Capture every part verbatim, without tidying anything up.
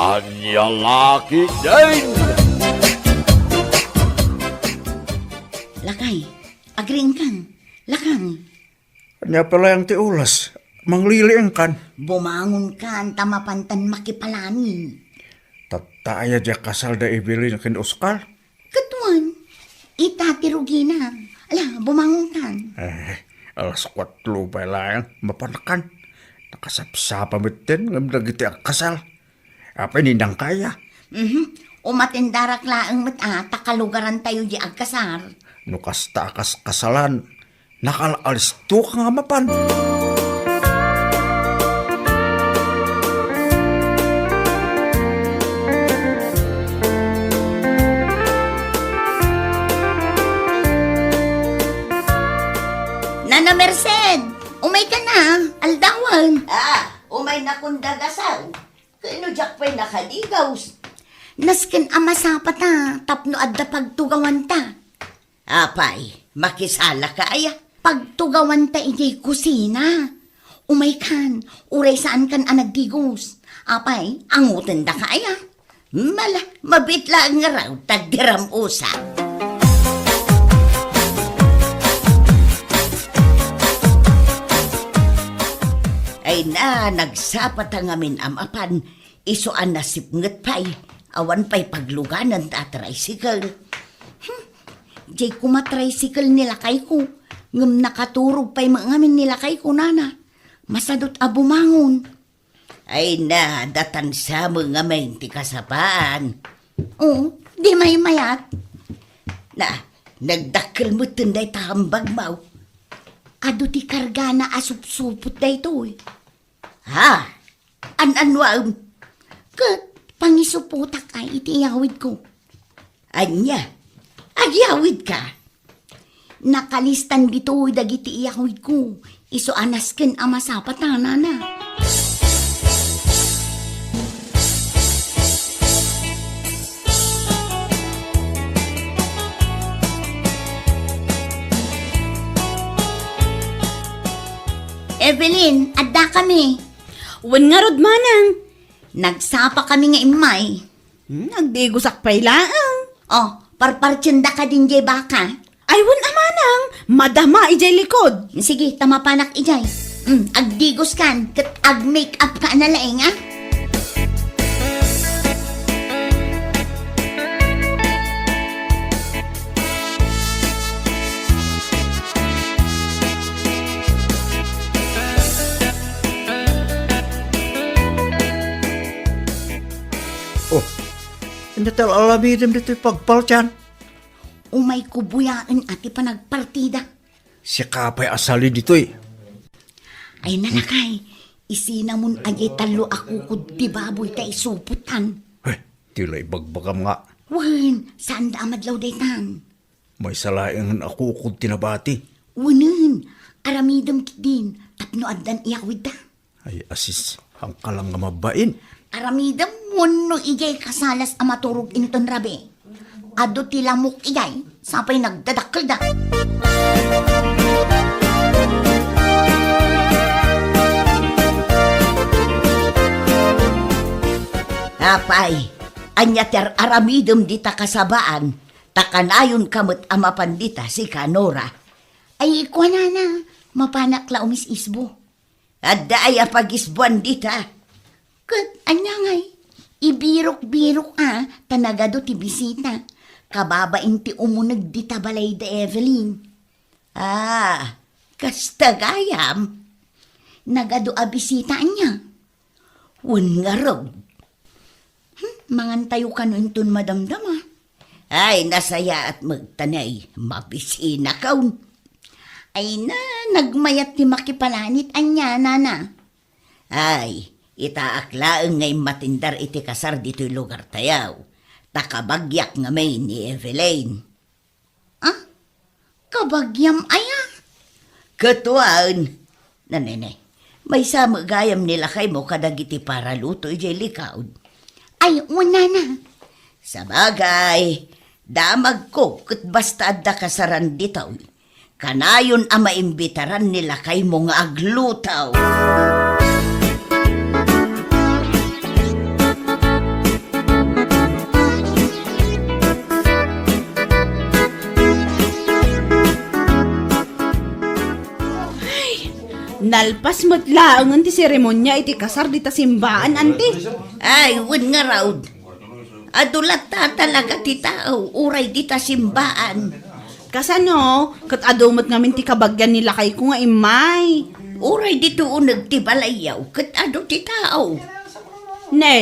Ania la ketdin? Lakay, agriingkan. Lakang. Ania pay laeng ti oras? Mangliliingkan. Bumangonkan ta mapantan makipalani. Tatta aya diay kasal da Evelyn ken Oscar? Ket wen, ita ti rugina. Ala, bumangonkan. Eh, alas kuatro pay laeng, mapankan. Nakasapsapa metten ngem dagiti agkasal. Apay, ninang kaya? Mhm. Umatendarak laeng met a, ta kalugarantayo diay agkasar. No kasta a kaskasalan, nakal-alistoka nga mapan. Nana Merced, umayka na, aldawen. Ah, umaynakon da gasang. Ket no diak pay nakadigaus? Nasken a masapata tapno adda pagtugawanta. Apay, makisalaka aya? Pagtugawanta idiay kusina. Umaykan, uray saankan a nagdigos. Apay, angotendaka aya? Mala, mabiit laeng ngarud ta agdiram usa. Ay na, nagsapata ngamin a mapan, isu a nasipnget pay, awan pay pagluganan ta tricycle. Hmm, diay koma tricycle ni lakayko, ngem nakaturog pay met ngamin ni lakayko, nana. Masadut a bumangon. Ay na, datan sa met ngamin ti kasapaan. Oo, di maymayat. Na, nagdakkel metten dayta hambagmo. Adu ti kargana a supsupot daytoy. Ha? An-anuam? Ket pangisupotak ay iti iyawidko. Ania? Agyawidka? Nakalistan ditoy dagiti iyawidko. Isu a nasken a masapata, nana. Evelyn, addakami. Wen ngarud, manang. Nagsapakami nga immay. Hmm, agdigosak pay laeng. Oh, parpartienda kadin diay baka. Ay, wen a, manang, madama idiay likod. Sige, ta mapanak idiay. Hmm, agdigoskan, ket ag-make up ka na laeng, ah. Oh, ania ti al-aramidem ditoy pagpartian? Umayko buyaen a ti panagpartida. Sika pay a sali ditoy. Ay, nalakay, isinamon a diay tallo a kukod ti baboy ta isupotan. Eh, ti la ibagbagam nga. Wen, saanda a madlaw daytan. Maysa laengen a kukod ti nabati. Wenen, aramidem ketdin tapno addan iyawidda. Ay, asis, hangka lang nga mabain. Aramidem wenno idiay kasalas a maturog inton rabii. Adu ti lamok idiay, sapay nagdadakkelda. Apay, ania ti ar-aramidem dita kasabaan? Ta kanayonka met a mapan dita, sika, Nora. Ay, kuanana, mapanak la umis-isbo. Adda aya pagisbuan dita? Ket ania ngay? Ibirok-birok a, ta nagadu ti bisita. Kababain ti umuneg dita balay da Evelyn. Ah, kasta gayam? Nagadu a bisita ania? Wen ngarud. Hmm, mangantayo kano inton madamdama. Ay, nasayaat met ta nay, mabisinakon. Ay na, nagmayat ti makipalanit ania, nana. Ay, itaak laeng nga immatindar iti kasar ditoy lugartayo. Ta kabagiak ngamin ni Evelyn. Ah? Kabagiam aya? Ket wen. Nanene, maysa met gayam ni lakaymo kadagiti paraluto idiay likod. Ay, wen, nana. Sabagay, damagko ket basta adda kasaran ditoy, kanayon a maimbitaran ni lakaymo nga agluto. Nalpas met laengen ti seremonia iti kasar dita simbaan, anti. Ay, wen ngarud. Adu latta talaga ti tao, uray dita simbaan. Kasano, ket adu met ngamin ti kabagian ni lakayko nga immay. Uray dito uneg ti balayyo, ket adu ti tao. Ne,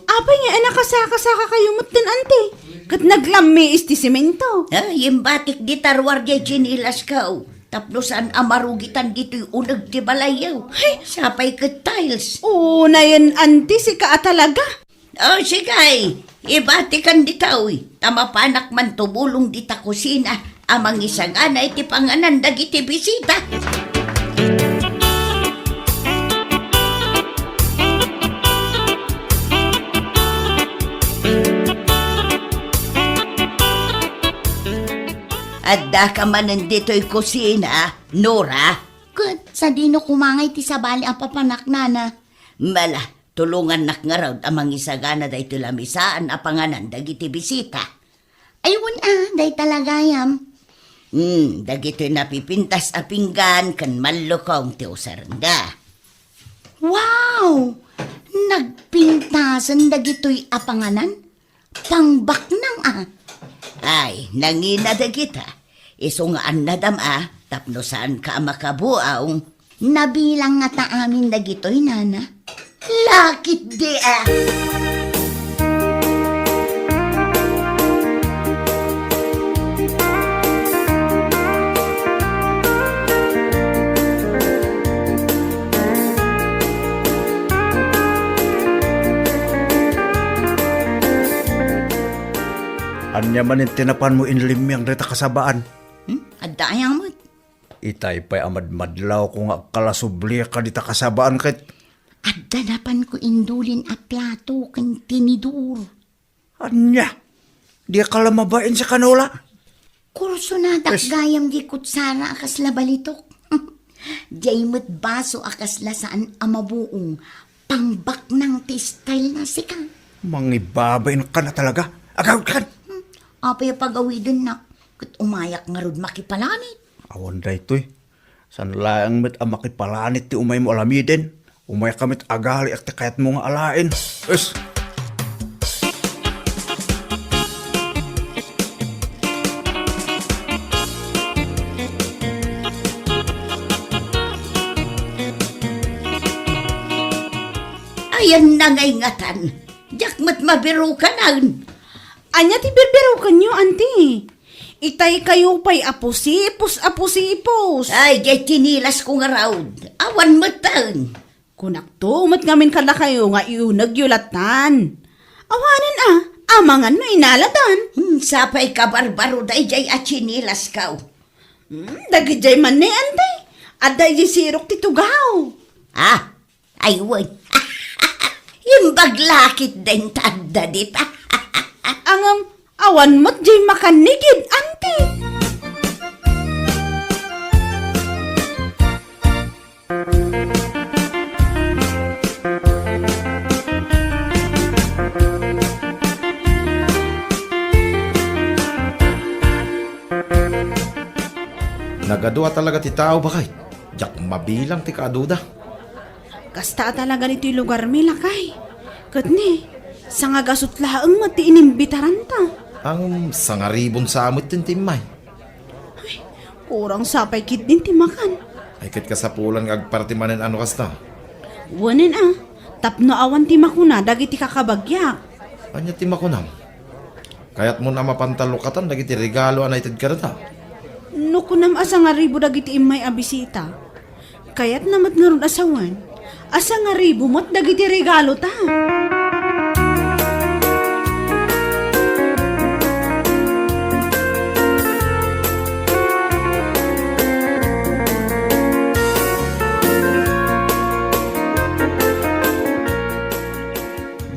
apay nga nakasaka-saka kayo metten, anti? Ket naglammiis ti semento. Ah, imbatik dita ruar diay tsinilasko. Tapno saan a marugitan ditoy uneg ti balayyo. Hey! Sapay ket tiles. Oo, nayen, anti, sika a talaga. Oh, sige, ibatikan ditoy. Ta mapanak man tumulong dita kusina a mangisagana iti panganan dagiti bisita. Addaka manen ditoy kusina, Nora? Ket sadino koma ngay ti sabali a papanak, nana? Mala, tulongannak ngarud a mangisagana daytoy lamisaan a panganan dagiti bisita. Ay, wen a, dayta la gayam. Hmm, dagitoy napipintas a pinggan ken mallukong ti usarenda. Wow! Nagpintasen dagitoy a panganan? Pangbaknang a. Ay, nangina dagita. Isu nga annadam a, tapno saanka a makabuaw. Nabilang ngata amin dagitoy, nana? Lakit di a. Ania manen ti napanmo inlimmiang dayta kasabaan? Hmm? Adda aya met? Itay pay a madmadlawko nga agkalasubliak kadita kasabaan ket. Adda napanko indulin a plato ken tinidor. Ania? Diak la mabain sa kanola? Kursonadak gayam di kutsara a kasla balitok. Diay met baso a kasla saan a mabuong. Pangbaknang ti style na sika. Mangibabain ka na talaga. Agawid kan! Hmm, apay a pagawidennak? Ket umayak ngarud makipalanit. Awan daytoy. Saan laeng met a makipalanit ti umaymo alamiden. Umayka met agali iti kayatmo nga alaen. Es! Ayan na ngay ngatan. Diak met mabirukanan. Ania ti birbirukanyo, anti? Itay kayo pay a pusipos a pusipos. Ay, diay tinilasko ngarud. Awan metten. Kunakto met ngamin kadakayo nga iunegyo lattan. Awanen a, amangan no inaladan. Hmm, sapay kabarbaro daydiay a tinilasko. Hmm, dagidiay man ne, anti. Adda idiay sirok ti tugaw. Ah, Ay, wen. Imbag lakit den ta adda dita. Ngem, awan met diay makannigid, anti. Nagadua talaga ti tao, bakay. Diak mabilang ti kaaduda. Kasta a talaga ditoy lugarmi, lakay. Ket ni, sangagasut laeng met ti inimbitaranta. Ngem sangaribon sa met ti immay. Ay, kurang sapay ketdin ti makan. Ay, ket kasapulan nga agparti manen a no kasta. Wen a, tapno awan ti makuna dagiti kakabagiak. Ania ti makunam? Kayatmon a mapantalukatan dagiti regalo a naited kadata? No kunam a sangaribu dagiti immay a bisita, kayatna met ngarud a sawen a sangaribu met dagiti regalota.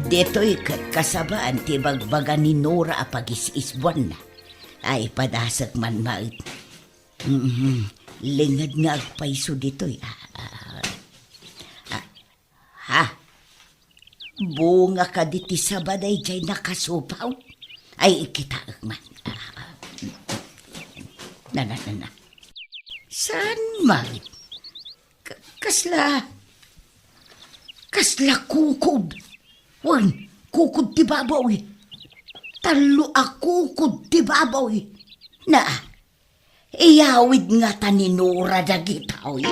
Ditoy ket kasabaan ti bagbaga ni Nora a pagis-isbuanna. Ay, padasek man met. Mhm. Linged nga agpayso ditoy. Ah, ah, ah. Ha? Bunga kadi ti saba daydiay nakasupaw? Ay, ikitaek man. Ah, ah. Na, na, na, na. Saan man? K-, Kasla, kasla kukod. Wen, kukod ti baboy. Tallo a kukod ti baboy. Na, iyawid ngata ni Nora dagitoy.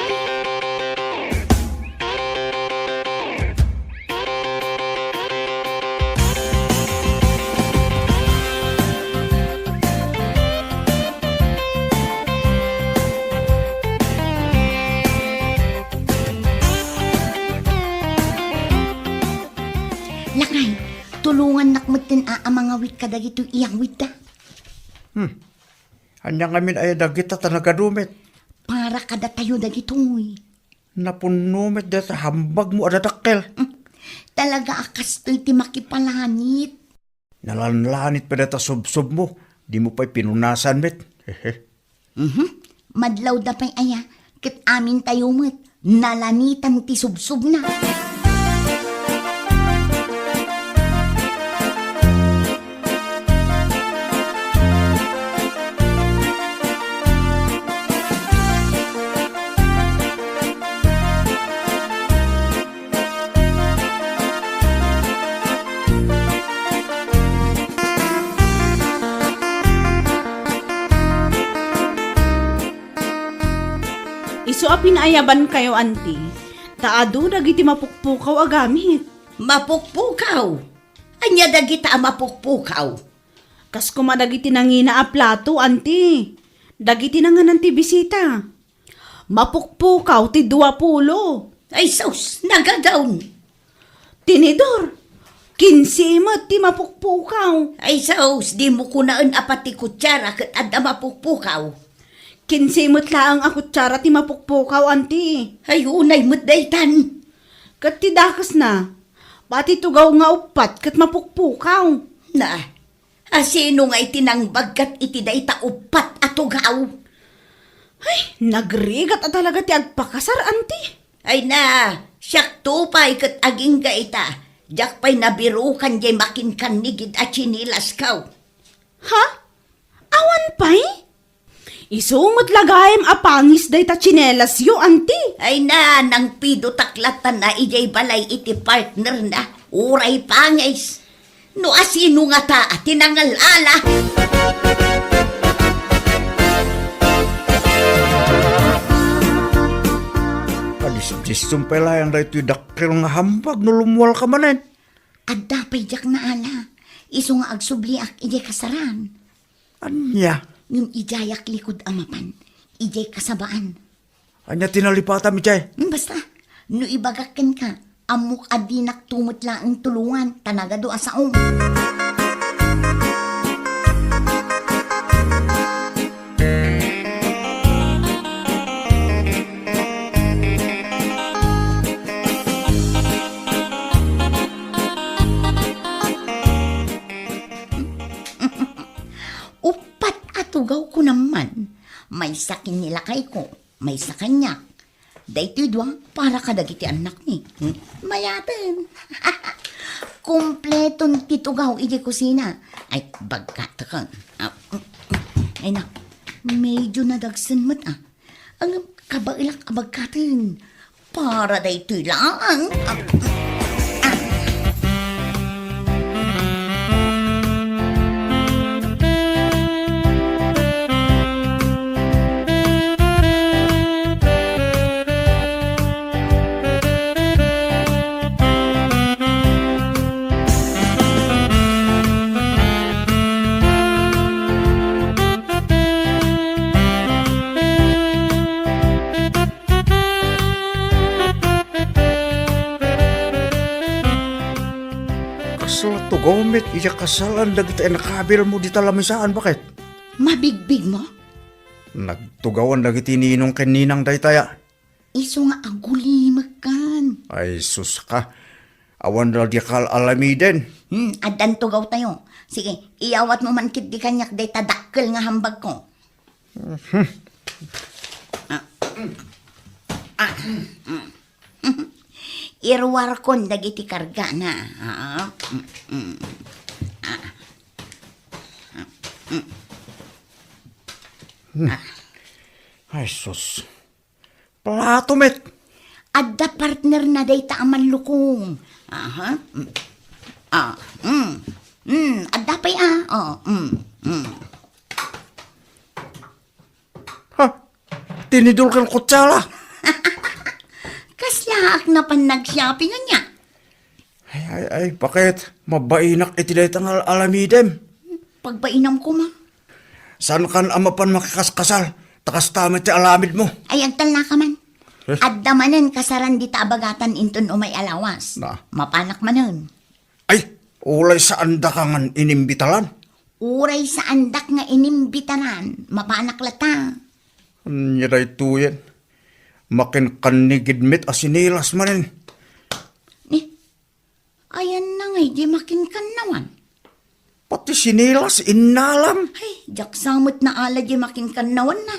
Lakay, tulongannak metten a, a mangawit kadagitoy iyawidda. Hmm. Ania ngamin aya dagita ta nagadu met? Para kadatayo dagitoy. Napunno met dayta hambagmo a dadakkel. Hmm. Talaga a kastoy ti makipalanit. Nalanlanit pay dayta subsobmo, dimo pay pinunasan met. Hehe. Mhm. Madlawda pay aya, ket amintayo met, nalanitan ti subsobna. Isu a pinaayabankayo, anti, ta adu dagiti mapukpukaw a gamit. Mapukpukaw? Ania dagita a mapukpukaw? Kas koma dagiti nangina a plato, anti. Dagiti nanganan ti bisita. Mapukpukaw ti dua pulo. Ay sus, nagadawn. Tinidor, kinse met ti mapukpukaw. Ay sus, dimo kunaen a pati kutsara ket adda mapukpukaw. Kinse met laeng a kutsara ti mapukpukaw, anti. Ay, unay met daytan. Ket ti dakesna, pati tugaw nga uppat ket mapukpukaw. Na, a sino nga iti nangbaggat iti dayta uppat a tugaw? Ay, nagrigat a talaga ti agpakasar, anti. Ay na, siakto pay ket agingga ita. Diak pay nabirukan diay makinkannigid a tsinilasko. Ha? Awan pay? Isu met la gaem a pangis dayta tsinelasyo, anti. Ay na, nangpidotak lattan a idiay balay iti partnerna. Uray pangis. No asino ngata ti nangal-ala? Kadisdisom pay laeng daytoy dakkel nga hambag no lummuarka manen. Adda pay diak naala. Isu nga agsubliak idiay kasaran. Ania? Ngem idiayak likud a mapan, idiay kasabaan. Ania ti nalipatam idiay? Hmm, basta, no ibagak kenka, ammok a dinak tumet laeng tulongan, ta nagadu a saom. Uppat a tugaw ko naman. Maysa ken ni lakayko, maysa kaniak. Daytoy dua para kadagiti annakmi. Hmm? Mayaten. Kompleton ti tugaw idiay kusina. Ay, bagkataken. Ah, ay na, medyo nadagsen met, ah. Ngem kabaelak a bagkataen. Para daytoy laeng. Ah, ah. Kasla tugaw met iti kasalan dagiti innakabilmo dita lamisaan, baket? Mabigbigmo? Nagtugawan dagiti ninong ken ninang daytaya. Isu nga agulimekkan. Ay, sus ka. Awan la di kal alamiden. Hmm, addan tugawtayo. Sige, iyawatmo man ketdi kaniak dayta dakkel nga hambagko. Mhm. Ah, mm. Ah, mm. Iruarkon dagiti kargana. Ah, mm, mm. Ah, mm. Hmm. Ah. Ay, sus. Plato met. Adda partner na dayta a mallukong. Aha. Mm. Ah, mm. Mm, adda pay, ah. Oh, mm, mm. Ha? Tinidor ken kutsara. Kaslaak napan nag-shopping ania? Ay, ay, ay, bakit? Mabainak iti dayta nga al-, alamidem. Pagbainam koma. Saan kan a mapan makikaskasal? Ta kasta met ti alamid mo. Ay, agtalna ka man. Eh? Adda manen kasaran dita a bagatan inton umay a lawas. Na. Mapanak manen. Ay, ulay saanda ka ngan inimbitaran. Uray saandak nga inimbitaran, mapanak latta. Ania daytoyen? Makinkannigid met a sinilas manen. Ni, ayanna ngay di makinkannawan? Pati sinilas, innalam. Ay, diak sa met naala di makinkannawan na.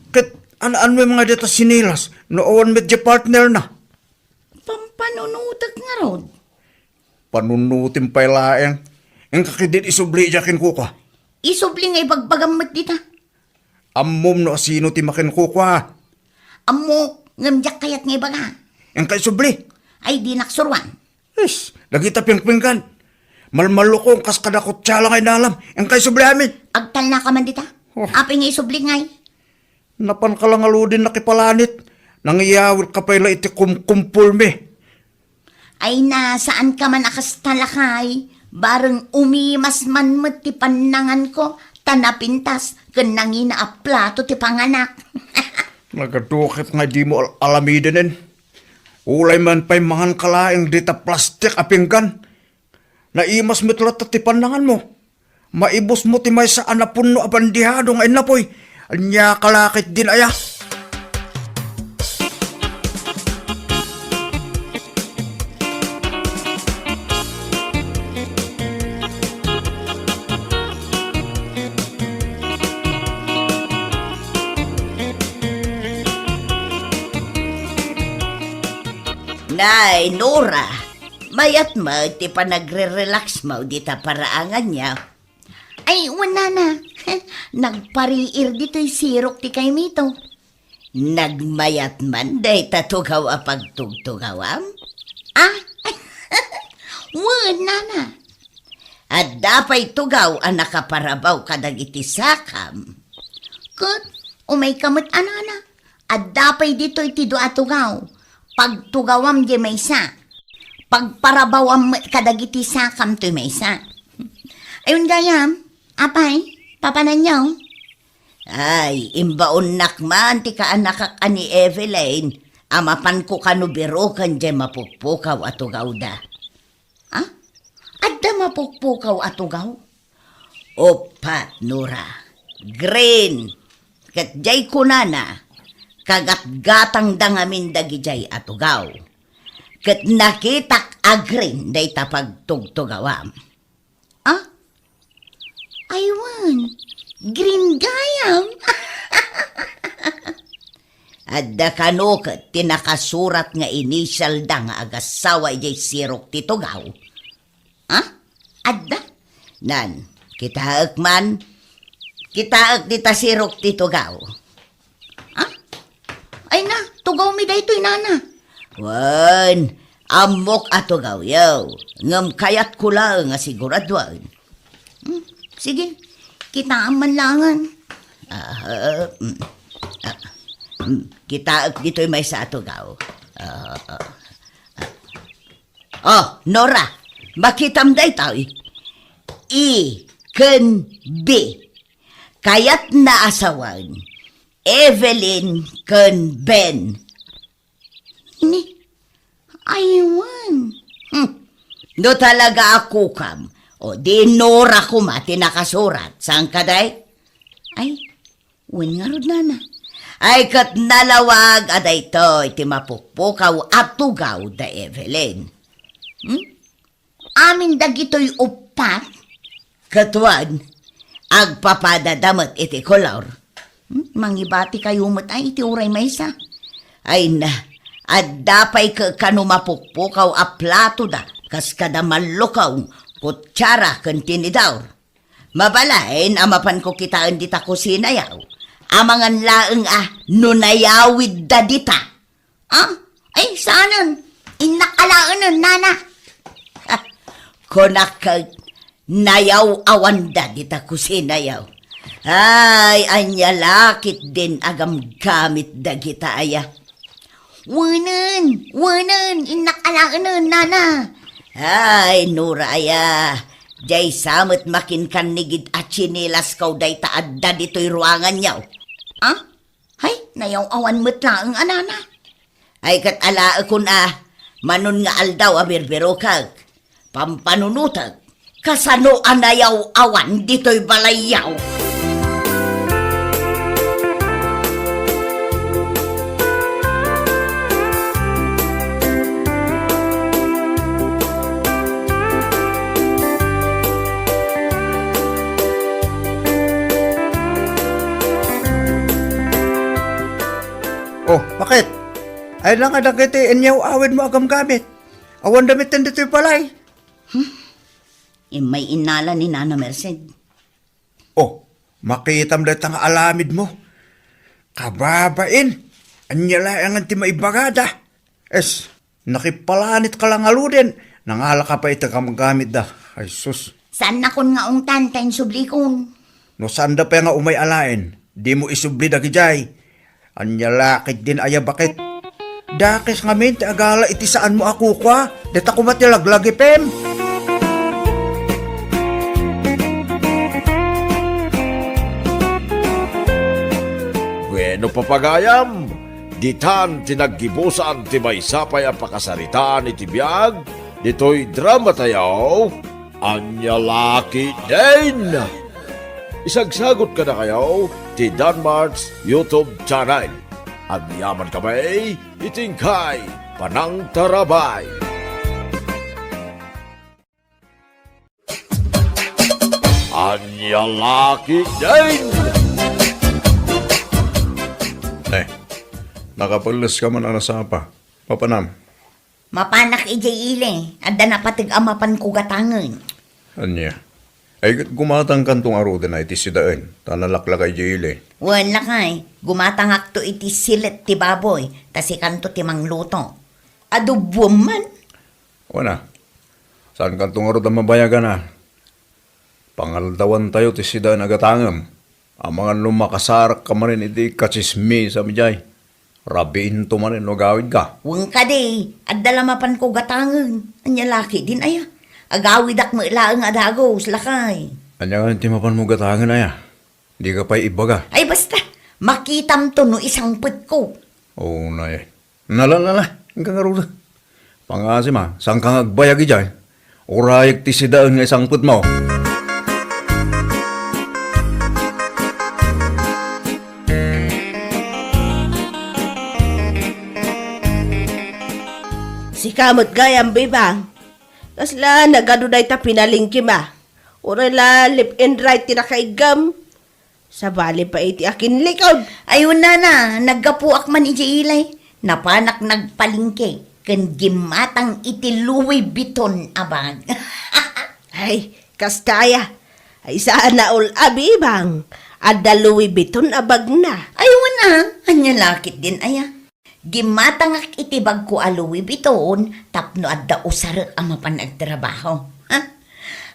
Ket an-, ano nga dita sinilas? No awan met di partner na. Pampanunutek ngarud. Panunutem pay laeng. Inka ketdin isubli idiay kenkuka. Isubli nga ibagbagam met dita. Ammom no asino ti makenkuka. Ammok, ngem diak kayat nga ibaga. Inka isubli. Ay, dinak suruan. Is, dagita pingpinggan. Malmalukong kas kada kutsara nga inalam. Inka isubli amin. Agtalna ka man dita. Oh. Apay nga isubli ngay? Napan ka la ngaruden nakipalanit, nangiyawir ka pay la iti kumkumpolmi. Ay na, saan ka man a kasta lakay, bareng umimas man met ti pannanganko, ta napintas ken nangina a plato ti panganak. Nagaduket nga dimo al-, alamidenen. Ulay man pay mangan ka laeng dita plastik a pinggan. Naimas met latta ti pannanganmo. Maibusmo ti maysa a napunno a bandihado nga innapoy. Ania ka la ketdin aya? Nay, Nora, mayat met ti panagre-relaxmo dita paraangan nia. Ay, wen, nana. Nagpariir ditoy sirok ti kaymito. Nagmayat man dayta tugaw a pagtugtugawam? Ah? Wen, nana. Adda pay tugaw a nakaparabaw kadagiti sakam. Ket umayka met a nana. Adda pay ditoy ti dua a tugaw. Pagtugawam diay maysa. Pagparabawam met kadagiti sakam toy maysa. Ayon gayam, apay, papananyo? Ay, imbaonnak man ti kaanakak a ni Evelyn a mapanko kano biroken diay mapukpukaw a tugawda. Ah? Adda mapukpukaw a tugaw? Uppat, Nora. Green. Ket diay kunana, kagatgatangda ngamin dagidiay a tugaw. Ket nakitak a green dayta pagtugtugawam. Ah? Ay wen, green gayam. Adda kano ket ti nakasurat nga initialda nga agassawa idiay sirok ti tugaw. Ha? Adda? Nan, kitaek man. Kitaek dita sirok ti tugaw. Ha? Ay na, tugawmi daytoy, nana. Wen, ammok a tugawyo. Ngem kayatko laeng a siguraduaen. Hmm, sige, kitaam man laengen. Ah, mm, ah, mm, kitaek ditoy maysa a tugaw. Ah, ah, ah. Oh, Nora, makitam daytoy. A ken B. Kayatna a sawen, Evelyn ken Ben. Ni, ay wen. Hmm. No talaga a kukam, o di Nora koma ti nakasurat, saan kadi? Ay, wen ngarud, nana. Ay, ket nalawag a daytoy ti mapukpukaw a tugaw da Evelyn. Hmm? Amin dagitoy uppat? Ket wen, agpapadada met iti kolor. Hmm? Mangibatikayo met ay iti uray maysa. Ay na, adda pay kano mapukpukaw a platoda, kas kada mallukong, kutsara ken tinidor. Mabalin a mapanko kitaen dita kusinayo. Amangan laeng a no nayawidda dita. Ah, Ay, saanen? Innak alaenen, nana. Kunak ket, nayaw-awanda dita kusinayo. Ay, ania la ketdin a gamgamit dagita aya? Wenen, wenen, innak alaenen, nana. Ay, Nora aya, diay sa met makinkannigid a tsinelas ko dayta adda ditoy ruanganyo. Ah? Hay, nayaw-awan met laeng a nana. Ay, ket alaekon a, manon nga aldaw a birbirokek, pampanunotek, kasano a nayaw-awan ditoy balayyo? Oh, bakit? Ay lang nga dagiti inyaw-awidmo a gamgamit. Awan damit ditoy balay. Immay innala ni Nana Merced. Oh, makitam dayta nga alamidmo. Kababain, ania laengen ti maibagada? Es, nakipalanitka la ngaruden, nangalaka pay iti gamgamitda. Ay, sus. Saannakon nga ungtan ta insublikon. No saanda pay nga umay alaen, dimo isubli dagidiay. Ania la ketdin aya, bakit? Dakes ngamin ti agala iti saanmo a kukua, dita koma ti laglagipem. Bueno, papagayam, ditan ti naggibusan ti maysa pay a pakasaritaan iti biag ditoy dramatayo. Ania la ketdin? Isagsagot kadakayo ti Danmart's YouTube channel. Agyaman kami iti inkay panangtarabay. Ania la ketdin? Eh, nakapelles ka man a nasapa. Mapanam? Mapanak idiay ili, adda napateg a mapanko gatangen. Ania? Ay, ket gumatangkanto ngaruden a iti sidaen, ta nalaklaka idiay ili. Wen, lakay, gumatangakto iti silet ti baboy, ta sikanto ti mangluto. Adoboem man. Wen a, saankanto ngarud a mabayagan a. Pangaldawantayo ti sidaen a gatangem. Amangan no makasarakka manen iti katsismisam idiay. Rabiinto manen no agawidka. Wen kadi, adda la mapanko gatangen. Ania la ketdin aya? Agawidak met laeng a dagus, lakay. Ania ngamin ti mapanmo gatangen aya? Dika pay ibaga. Ay, basta, makitamto no isangpetko. Unay. Nala, nala, inka ngarud. Pangasim a, saanka nga agbayag idiay. Urayek ti sidaen nga isangpetmo. Sika met gayam, Bebang. Kasla nagadu dayta pinalengkem a. Uray la left and right ti nakaiggam. Sabali pay iti akinlikod. Ay, wen, nana, naggapuak man idiay ili. Napanak nagpalengke ken gimmatang iti Louis Vuitton a bag. Ay, kasta aya. Ay, saan a ul-, a Bebang. Adda Louis Vuitton a bagna. Ay, wen a, ania la ketdin aya? Gimmatangak iti bagko a Louis Vuitton tapno adda usarek a mapan agtrabaho. Ha?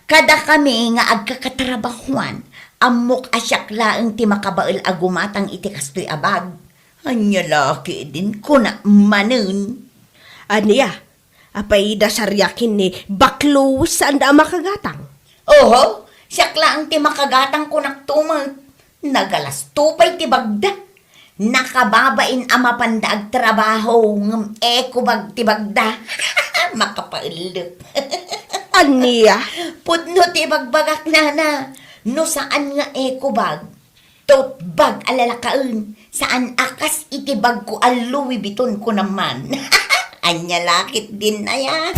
Kadakami nga agkakatrabahoan, ammok a siak laeng ti makabael a gumatang iti kastoy a bag. Ania la ketdin, kunak manen. Ania? Apay, dasariak ken ni Baklo, saanda a makagatang? Oho, siak laeng ti makagatang, kunakto met. Nagalasto pay ti bagda. Nakababain a mapanda agtrabaho, ngem eco bag ti bagda. Makapaellep. Ania? Pudno ti ibagbagak, nana. No saan nga eco bag, tote bag a lalakaen, saan a kas iti bagko a Louis Vuitton, kunam man. Ania la ketdin aya?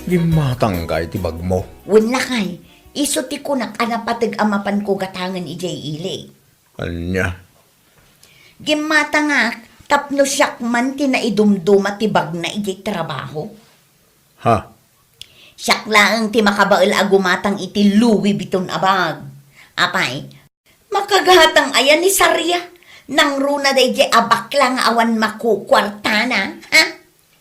Gimmatangka iti bagmo. Wen lakay, isu ti kunak a napateg a mapanko gatangen idiay ili. Ania? Gimmatangak tapno siak man ti naidumduma ti bagna idiay trabaho. Ha? Siak laeng ti makabael a gumatang iti Louis Vuitton a bag. Apay, makagatang aya ni Saria? Nangruna daydiay a bakla nga awan makukuartana, ha?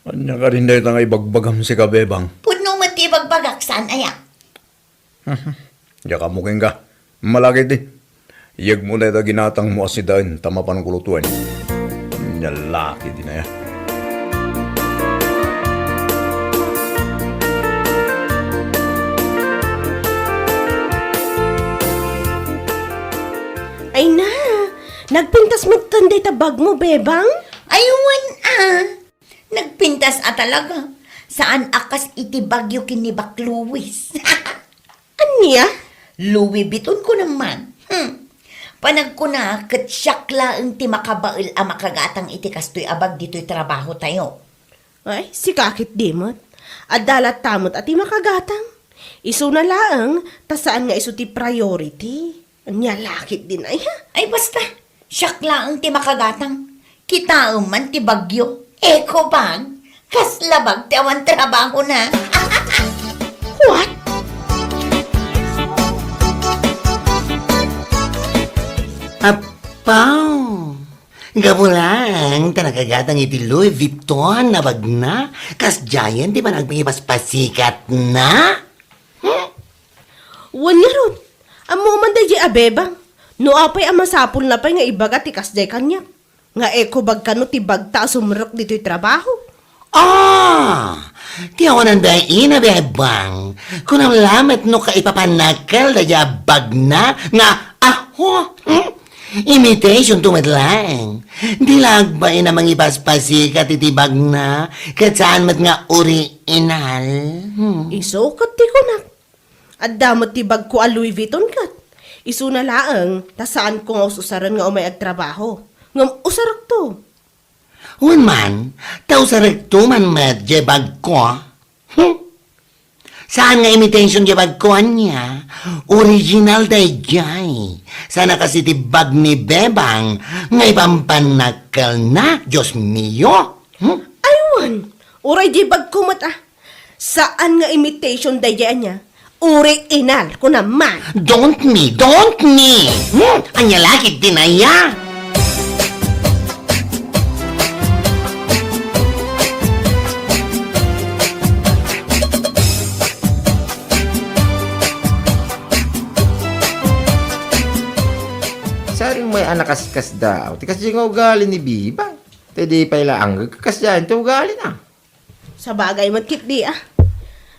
Ania kadin dayta nga ibagbagam sika, Bebang? Pudno met ti ibagbagak, saan aya? Diak ammo kenka. Malakiti. Iyegmo dayta ginatangmo a sidaen ta mapanko lutoen. Ania la ketdin aya? Ay na, nagpintas metten dayta bagmo, Bebang? Ay, wen a. Nagpintas a talaga. Saan a kas iti bagyo ken ni Bak Louis. Ania? Louis Vuitton ko naman. Hmm. Panagkuna, ket siak laeng ti makabael a makagatang iti kastoy a bag ditoy trabahotayo. Ay, sika ketdi met. Adda latta met a ti makagatang. Isuna laeng, ta saan nga isu ti priority. Ania la ketdin aya? Ay, basta. Siak laeng ti makagatang. Kitaem man ti bagyo. Eco bag. Kasla bag ti awan trabahona. What? Apaw! Gapu laeng ta nakagatang iti Louis Vuitton a bagna, kasdiayen ti panagpangipaspasikatna? Hmm? Wen ngarud, ammo man daydiay a Bebang. No apay a masapulna pay nga ibaga ti kasdiay kaniak, nga eco bag kano ti bagta a sumrek ditoy trabaho? Ah! Ti awanan bain a Bebang. Kunam lamet no kaipapannakkel daydiay a bagna nga aho. Hmm? Imitation to met laeng. Di la agbain a mangipaspasikat iti bagna, ket saan met nga original. Hmm. Isu ket ti kunak. Adda met ti bagko a Louis Vuitton ket. Isuna laeng, ta saanko nga us-usaren nga umay agtrabaho. Ngem usarekto. Wen man, ta usarekto man met diay bagko. Hmm. Saan nga imitation diay bagko ania? Original daydiay. Saan a kas iti bag ni Bebang nga ipampannakkelna, Dios mio. Hmm? Ay wen, uray diay bagko met a. Saan nga imitation daydiay ania? Original, kunam man. Don't me, don't me! Hmm? Ania la ketdin aya? Saring may anak kaskas daw. Ti kasdiay nga ugali ni Bebang. Ti di pay la anggeg kasdiay ti ugalina. Sabagay met ketdi a.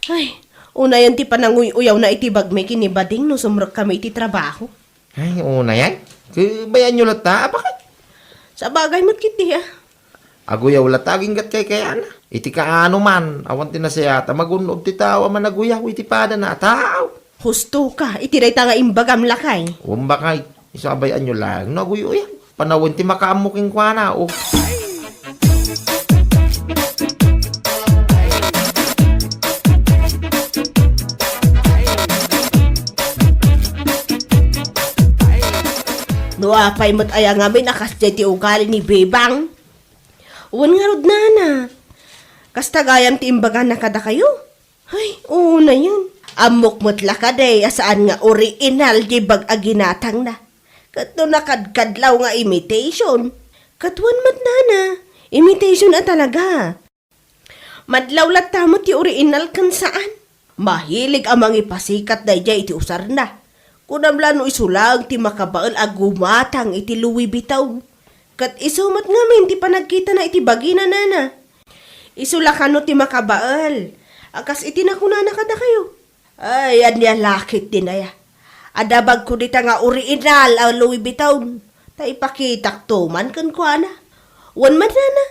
Ay, unayen ti pananguy-uyawna iti bagmi ken ni Bading no sumrekkami iti trabaho. Ay, unayen? Ket bay-anyo latta, a, baket? Sabagay met ketdi a. Aguyaw latta aginggat kaykayana. Iti kaano man, awan ti nasayaat a magun-od ti tao a managuyaw iti padana a tao. Husto ka, iti dayta nga imbagam, lakay. Wen, bakay, isu a bay-anyo laeng no aguy-uyaw. Panawen ti makaammo kenkuana, o. No apay met aya ngamin a kasdiay ti ugali ni Bebang? Wen ngarud, nana. Kasta gayam ti imbagana kadakayo? Ay, unayen. Ammok met la kadi a saan nga original diay bag a ginatangna. Ket no nakadkadlaw nga imitation. Ket wen met, nana, imitation a talaga. Madlaw latta met ti original ken saan. Mahilig a mangipasikat daydiay iti usarna. Kunam la no isu laeng ti makabael a gumatang iti Louis Vuitton. Ket isu met ngamin ti panagkitana iti bagina, nana. Isu la kano ti makabael a kas iti nakunana kadakayo. Ay, ania la ketdin aya? Adda bagko dita nga original a Louis Vuitton. Ta ipakitakto man kenkuana. Wen met, nana,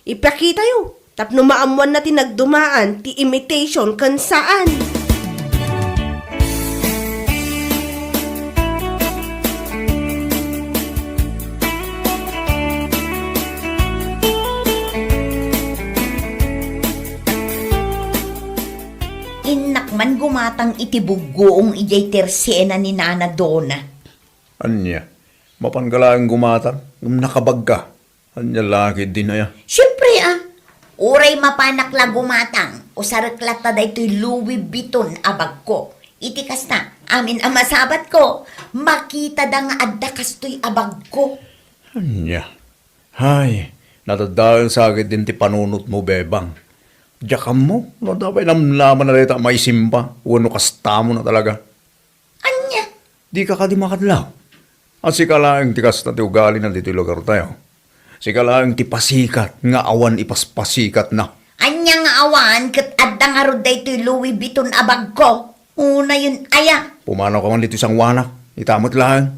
ipakitayo tapno maammoanna ti nagdumaan ti imitation ken saan. Innak man gumatang iti buggoong idiay tersiena ni Nana Dona. Ania? Mapanka laeng gumatang ngem nakabagka? Ania la ketdin aya? Siempre a. Uray mapanak la gumatang, usarek latta daytoy Louis Vuitton a bagko. Iti kasta, amin a masabatko, makitada nga adda kastoy a bagko. Ania? Hay, nadadael sa ketdin ti panunotmo, Bebang. Diak ammo no adda pay namnama dayta a maisimba wenno kastamo na talaga. Ania? Dika kadi makadlaw? A sika laeng ti kasta ti ugalina ditoy lugartayo. Sika laeng ti pasikat nga awan ipaspasikatna. Ania nga awan ket adda ngarud daytoy Louis Vuitton a bagko? Unayen aya? Pumanawka man ditoy sangoanak. Ita met laeng.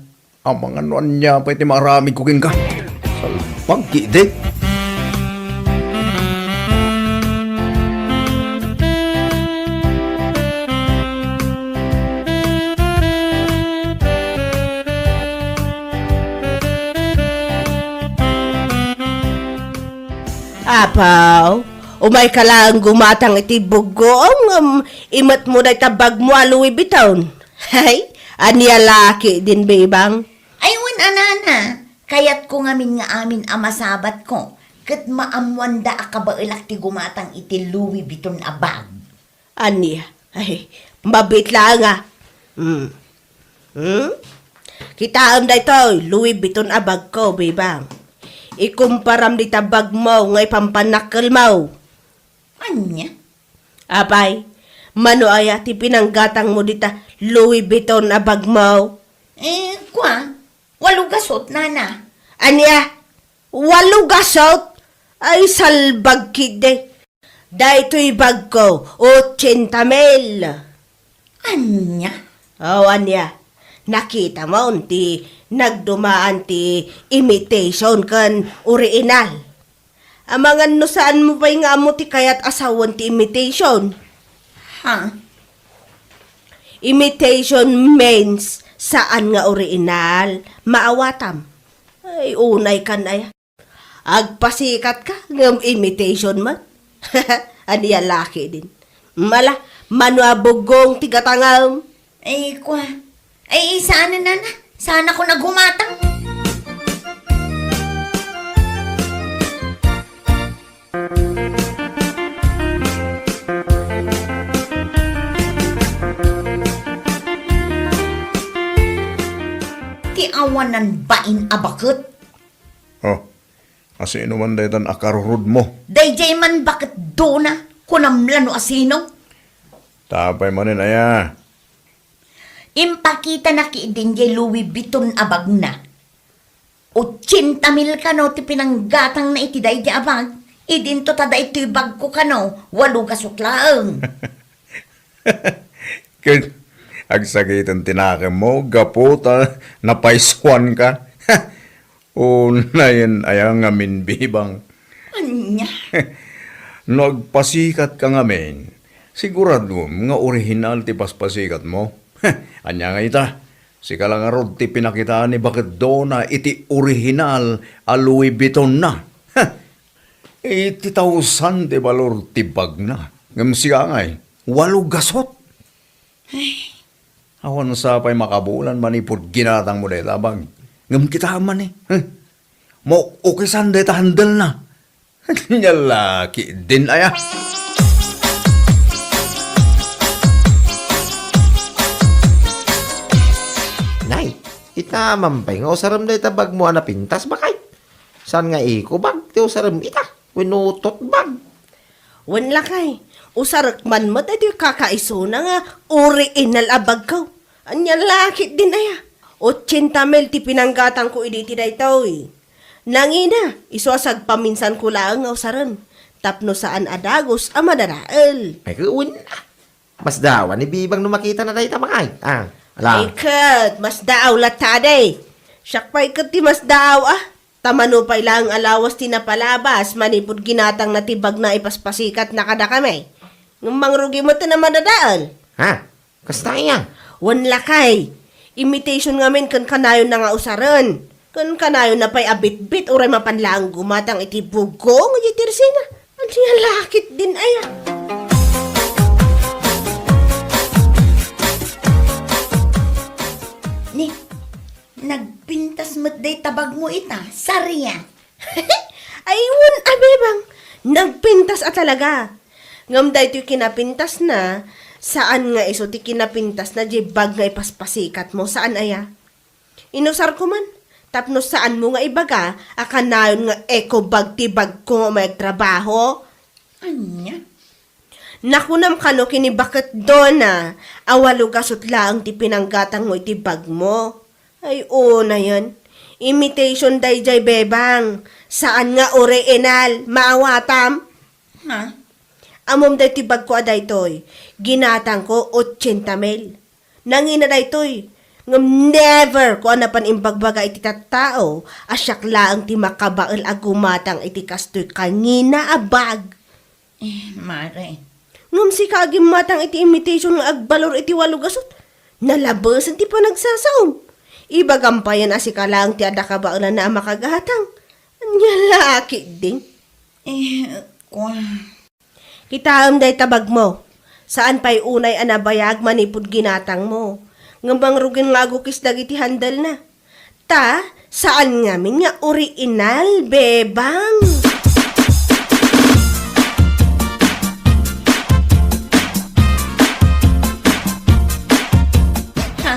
Amangan no ania pay ti maaramidko kenka. Salbag ketdi. Apo, umayka laeng gumatang iti buggoom, ngem imetmo dayta bagmo a Louis Vuitton. Hay, ania la ketdin, Bebang? Ay, wen a nana, kayatko ngamin nga amin a masabatko, ket maammoanda a kabaelak ti gumatang iti Louis Vuitton a bag. Ania? Ay, mabiit laeng a. Hmm. Hmm? Kitaem daytoy, Louis Vuitton a bagko, Bebang. Ikumparam dita bagmo nga ipampanakkelmo. Ania? Apay, mano aya ti pinanggatangmo dita Louis Vuitton a bagmo? Eh, kua, walo gasut, nana. Ania? Walo gasut? Ay, salbag ketdi. Daytoy bagko, otsenta mil. Ania? O, ania? Nakitamon ti nagdumaan ti imitation ken original. Amangan no saanmo pay nga ammo ti kayat a sawen ti imitation. Ha? Imitation means saan nga original. Maawatam. Ay, unay kan aya. Agpasikatka ngem imitation man. Ania la ketdin? Mala, mano a buggong ti gatangem? Ay, kua. Ay, saan, nana? Saan ako naghumatang? Ti awanan bain a baket. Oh, asino man daytan a karurudmo? Daydiay man baket dona, kunam la no asino. Tapay manen aya? Impakitana ketdin diay Louis Vuitton a bagna. Otsenta mil kano ti pinanggatangna iti daydiay a bag. Idinto ta daytoy bagko kano, walo gasut laeng. Ket agsakiten ti nakemmo gapu ta napaysuanka. Unayen aya ngamin, Bebang? Ania? No agpasikatka ngamin, siguradom nga orihinal ti paspasikatmo. Ania nga ita? Sika la ngarud ti pinakitaan ni Baket Dona iti orihinal a Louis Vuittonna. Eighty thousand ti balor ti bagna. Ngem sika ngay, walo gasut. Ay, awan sa pay makabulan manipud ginatangmo dayta a bag. Ngem kitaem man ni, eh, maukisan dayta handle na. Nia la ketdin aya. Nay, ita man pay nga usarem dayta bagmo a napintas, bakay? Saan nga eco bag ti usarem ita? Wenno tote bag? Wen lakay, usarek man met daytoy kakaisuna nga original a bagko. Ania la ketdin aya? Otsenta mil ti pinanggatangko idi iti daytoy. Nangina, isu a sagpaminsanko laeng nga usaren, tapno saan a dagus a madadael. Ay, wen, ah. Masdaaw ni Bebang no makitana dayta, bakay. Ah, ala. Ay ket, masdaaw latta, adi. Siak pay ket ti masdaaw, ah. Ta mano pay laeng a lawas ti napalabas manipud ginatangna ti bagna a ipaspasikatna kadakami. Ngem mangrugi met a madadael. Ha? Kasta aya? Wen lakay. Imitation ngamin ken kanayonna nga usaren. Ken kanayonna pay a bitbit uray mapan laeng gumatang iti bugong iti tersina. Ania la ketdin aya? Ni, nagpintas met dayta bagmo ita, Saria. Ay, wen a, Bebang. Nagpintas a talaga. Ngem daytoy kinapintasna, saan nga isu ti kinapintasna diay bag nga ipaspasikat mo, saan aya? Inusar ko man, tapno saan mo nga ibaga a kanayon nga eco bag ti bagko nga umayag trabaho? Ania? Nakunam kano ken ni Baket Dona a walo gasut laeng ti pinanggatangmo iti bagmo. Ay, unayen. Imitation daydiay, bebang. Saan nga original. Maawatam. Ha? Ammom daytoy bagko a daytoy. Ginatangko ochenta mil. Nangina daytoy. Ngem never ko a napan imbagbaga iti tattao a siak laeng ti makabael a gumatang iti kastoy kangina a bag. Eh, mare. Ngem sika a gimmatang iti imitation nga agbalor iti walo gasut. Nalabesen ti panagsasaom. Ibagam payen a sika laeng ti adda kabaelanna a makagatang. Ania la ketdin? Eh, kua. Kitaem dayta bagmo. Saan pay unay a nabayag manipud ginatangmo. Ngem mangrugen nga agukis dagiti handle na. Ta, saan ngamin nga original, bebang. Ha?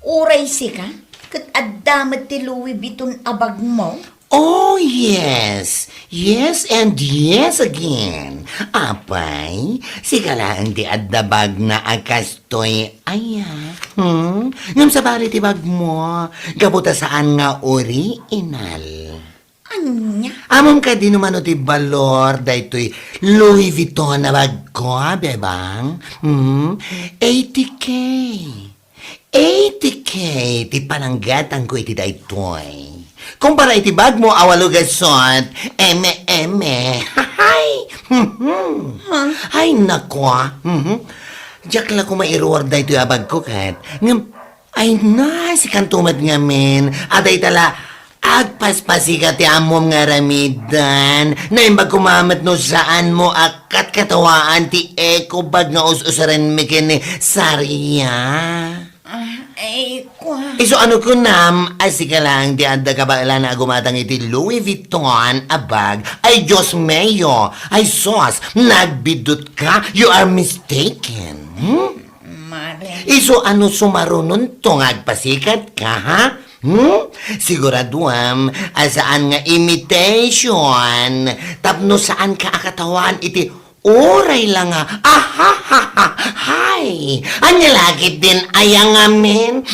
Uray sika? Ket adda met ti Louis Vuitton a bagmo? Oh, yes. Yes and yes again. Apay, sika laeng ti adda bagna a kastoy aya. Hmm? Ngem sabali ti bagmo, gapu ta saan nga original. Ania? Ammom kadi no mano ti balor daytoy Louis Vuitton a bagko, bebang? Hmm? Eighty K. Eighty K ti pananggatangko iti daytoy. Kumpara iti bagmo a walo gasut, eme, eme. Hay! Mhm. Ha? Ay, naku, ah. Mhm. Diak la ko mairuar daytoy a bagko ket. Ngem, ay na, sikanto met ngamin. A dayta la, agpaspasikat ti ammom nga aramiden. Naimbag koma met no saanmo a katkatawaan ti eco bag nga us-usarenmi ken ni Saria. Ah, ay, kua. Isu ano kunam a sika laeng ti adda kabaelan a gumatang iti Louis Vuitton a bag? Ay, Dios mio! Ay, sus! Nagbidutka! You are mistaken! Hmm? Mare. Isu ano sumarunonto nga agpasikat ka, ha? Hmm? Siguraduam a saan nga imitation tapno saan ka a katawaan iti uray la nga, ahahaha, hay! Ania la ketdin aya ngamin?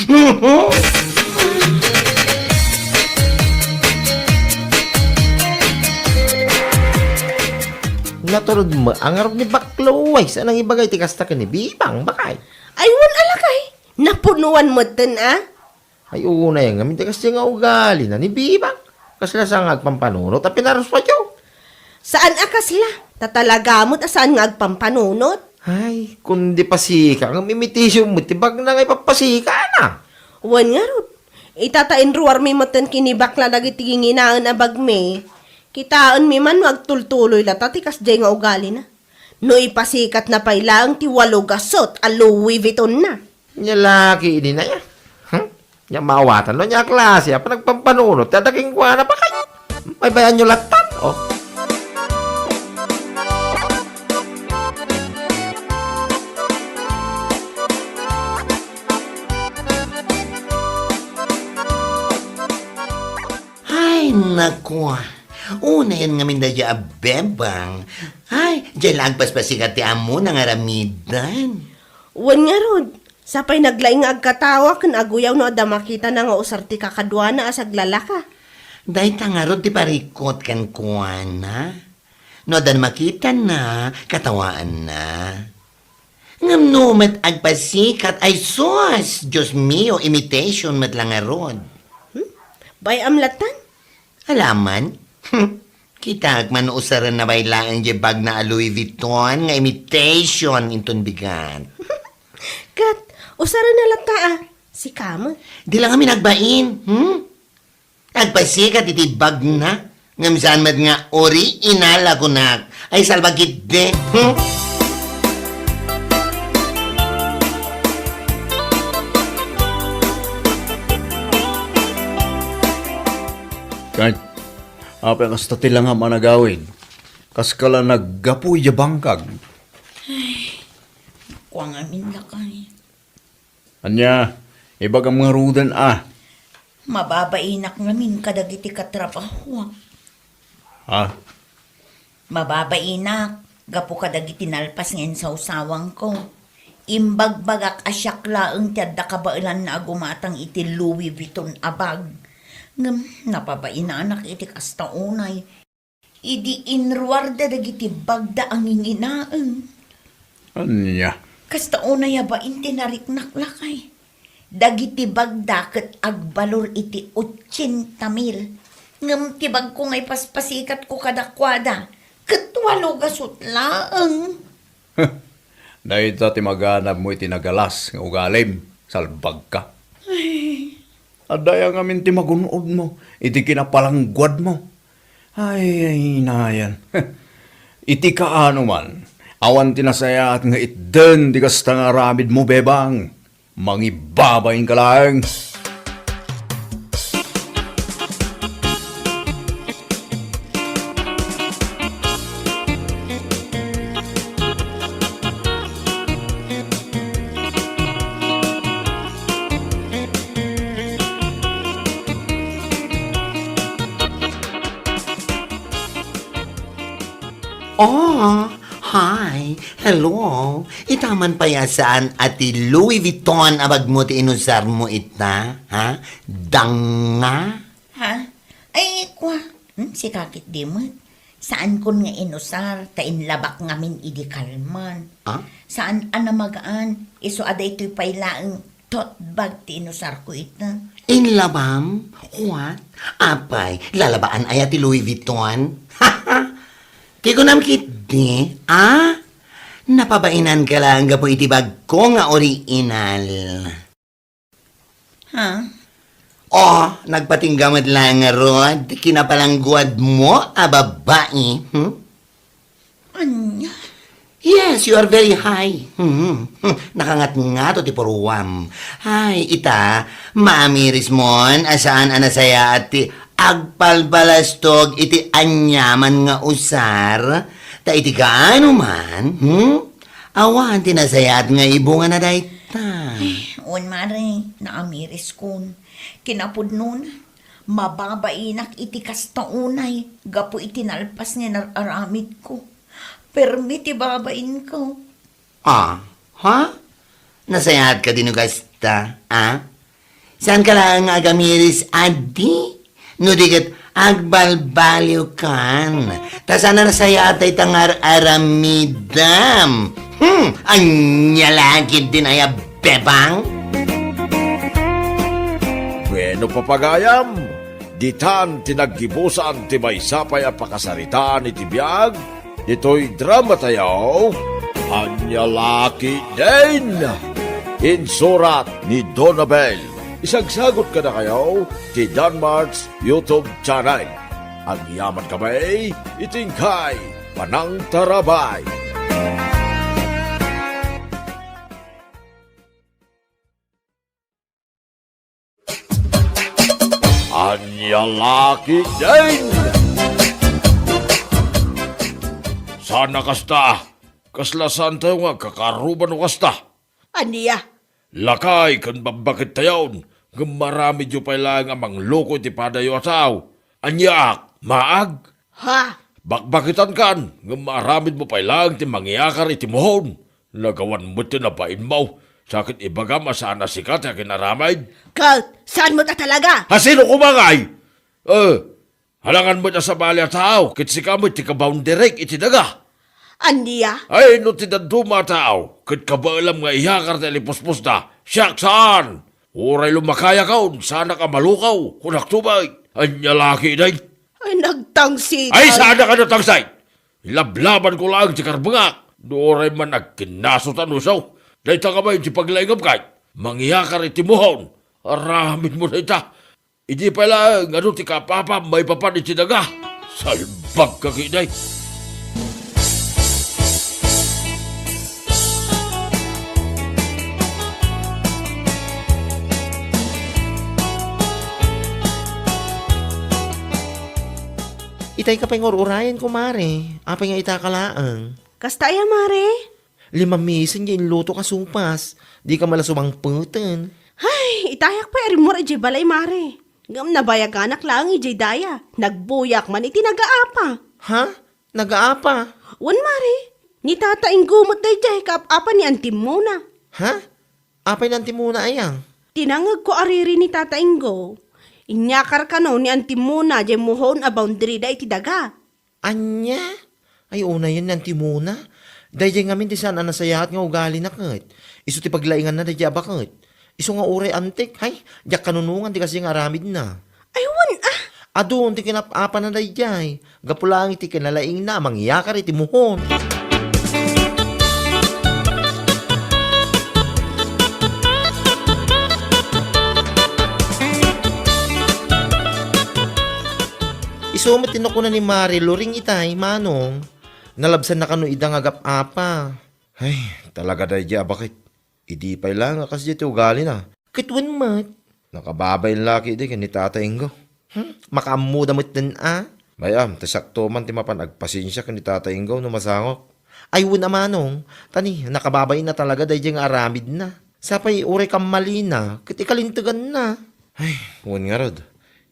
Naturod met a ngarud ni Baklo, ay, saan nga ibaga iti kasta ken ni Bibang, bakay? Ay, wen a lakay, napunoan metten a. Ay, unay ngamin ti kasdiay nga ugalina ni Bibang. Kasla sa nga agpampanunot a pinaruspayo. Saan a kasla? Ta talaga met a saan nga agpampanunot? Ay, kundi pasika, ngem imitation met ti bagna nga ipapasikana. Wen ngarud, ita ta inruarmi metten ken ni Bakla dagiti ginginaen a bagmi. Kitaenmi man no agtultuloy lata ti kasdiay nga ugalina. No ipasikatna pay laeng ti walo gasut a Louis Vuitton na. Nia la ketdin aya. Hmm? Nia maawatan no ania a klase a panagpampanunot ti adda kenkuana, bakay. Baybayanyo lattan, oh. Ay, naku. Unayen ngamin daydiay a bebang. Ay, diay la agpaspasikat ti ammona nga aramiden. Wen ngarud, sapay naglaing nga agkatawa ken aguyaw no adda makitana nga usar ti kakaduana a saglalaka. Dayta ngarud ti parikut kenkuana. No addan makitana, katawaanna. Ngem no met agpasikat, ay sus! Dios mio, imitation met la ngarud. Hmm? Bay-am lattan? Alaman? Kitaek man no usarenna pay laeng diay bagna a Louis Vuitton nga imitation inton bigat. Ket, usarenna latta a, sika met. Di la ngamin agbain, hmm? Agpasikat iti bagna, ngem saan met nga original a kunak. Ay, salbagitde. Hmm? Ken, apay kasta ti langam a nagawid? Kaskala naggapu idiay bangkag. Kua ngamin, lakay. Ania, ibagam ngaruden a. Mababainak ngamin kadagiti katrabahoak. Ha? Mababainak, gapu kadagiti nalpas nga insawsawangko. Imbagbagak a siak laeng ti adda kabaelanna a gumatang iti Louis Vuitton a bag. Ngem napabainanak iti kasta unay. Idi inruarda dagiti bagda a nginginaem. Ania? Kasta unay a bain ti nariknak, lakay. Dagiti bagda ket agbalor iti otsenta mil. Ngem ti bagko nga ipaspasikatko kadakuada, ket walo gasut laeng. Dayta ti maganabmo iti nagalas nga ugalim, salbagka. Ay. Adda aya ngamin ti magun-odmo iti kinapalangguadmo. Ay, ay, nayan. Iti kaano man, awan ti nasayaat nga itden ti kasta nga aramidmo, Bebang. Mangibabainka laeng. Oh, hi. Hello. Ita man pay a saan a ti Louis Vuitton a bagmo ti inusarmo ita, ha? Danga? Ha? Ay, kua. Hmm, sika ketdi met. Saankon nga inusar, ta inlabak ngamin idi kalman. Ah? Saan a namagaan, isu a daytoy pay laeng tote bag ti inusarko ita. Inlabam? What? Apay, lalabaan aya ti Louis Vuitton? Ti kunam ketdi, ah? Napabainanka laeng gapu iti bagko nga original. Ha? Oh, nagpatingga met laeng ngarud ti kinapalangguadmo a babai, hmm? Ania? Yes, you are very high. Hmm, hmm. Nakangatngato ti puruam. Ay, ita, maamirismon a saan a nasayaat ti agpalbalastog iti aniaman nga usar. Ta iti kaano man, hmm? Awan ti nasayaat nga ibungana dayta. Eh, wen, mare, naamiriskon. Kinapudnona, mababainak iti kasta unay gapu iti nalpas nga inar-aramidko. Permi ti babainko. Ah, ha? Nasayaat kadi no kasta, ah? Saanka laeng nga agamiris, adi? No di ket agbalbaliwkan. Ta saan a nasayaat dayta nga ar-aramidem. Hmm, ania la ketdin aya, Bebang? Bueno, papagayam, ditan ti naggibusan ti maysa pay a pakasaritaan iti biag ditoy dramatayo, Ania La Ketdin. Insurat ni Donabel. Isagsagut kadakayo ti Danmart's YouTube channel. Agyamankami iti inkay panangtarabay. Ania La Ketdin? Saan a kasta? Kasla saantayo nga agkakaruba no kasta? Ania? Lakay ken bakbakettayon, ngem maaramidyo pay laeng a mangloko iti padayo a tao. Aniaak, maag? Ha? Bakbaketankan, ngem maaramidmo pay laeng ti mangiakar iti muhon. Nagawan met ti nabainmo, sa ket ibagam a saan a sika ti akinaramid. Ket, saan met a talaga? Ha, sino koma ngay? Eh, alangan met a sabali a tao, ket sika met ti kabounderik iti daga. Ania? Ay, no ti dadduma a tao, ket kabaelam nga iyakar ti alipuspos da, siak saan. Uray lumakayakon, saanak a malukaw, kunakto bay. Ania La Ketdin? Ay, nagtangsit. Ay, saanak a nagtangsit? Ilablabanko laeng ti karbengak. No uray man agkinnaso ta no isu. Dayta kami ti paglaingam kay mangiakar iti muhon. Aramidmo dayta. Idi pay laeng adu ti kaapapam maipapan iti daga. Salbagka ketdi. Itay ka pay nga ur-urayen, kumare. Apay nga ita ka laeng? Kasta aya, mare? Lima mesen nga inluto ka supas. Di ka mala sumangpeten. Ay, itayak pay a rimmuar idiay balay, mare. Ngem nabayaganak laeng idiay daya. Nagbuyak man iti nagaapa. Ha? Nagaapa? Wen, mare. Ni Tata Ingo met daydiay kaap-apa ni Anti Mona. Ha? Apay ni Anti Mona aya? Tinangngegko a riri ni Tata Ingo. Inyakar kano ni Anti Mona diay muhon a boundary da iti daga. Ania? Ay, unayen ni Anti Mona. Daydiay ngamin ti saan a nasayaat nga ugalina ket. Isu ti paglainganna daydiay a baket. Isu nga uray antik, hay, diak kanunongan ti kasdiay nga aramidna. Ay, wen, ah! Adun ti kinap-apana daydiay. Gapu laeng iti kinalaingna a mangyakar iti muhon. Isu met ti nakuna ni Mare Loring itay, Manong. Nalabsanna kano ida nga agap-apa. Ay, talaga daydiay a baket. Idi pay laeng a kasdiay ti ugalina. Ket wen met. Nakababain la ketdi ken ni Tata Ingo. Hmm, makaammoda metten a. Bay-am, ta siakto man ti mapan agpasensia ken ni Tata Ingo no masangok. Ay, wen a, Manong, ta ni, nakababain a talaga daydiay nga aramidna. Sapay uray kammalina, ket ikalinteganna. Ay, wen ngarud,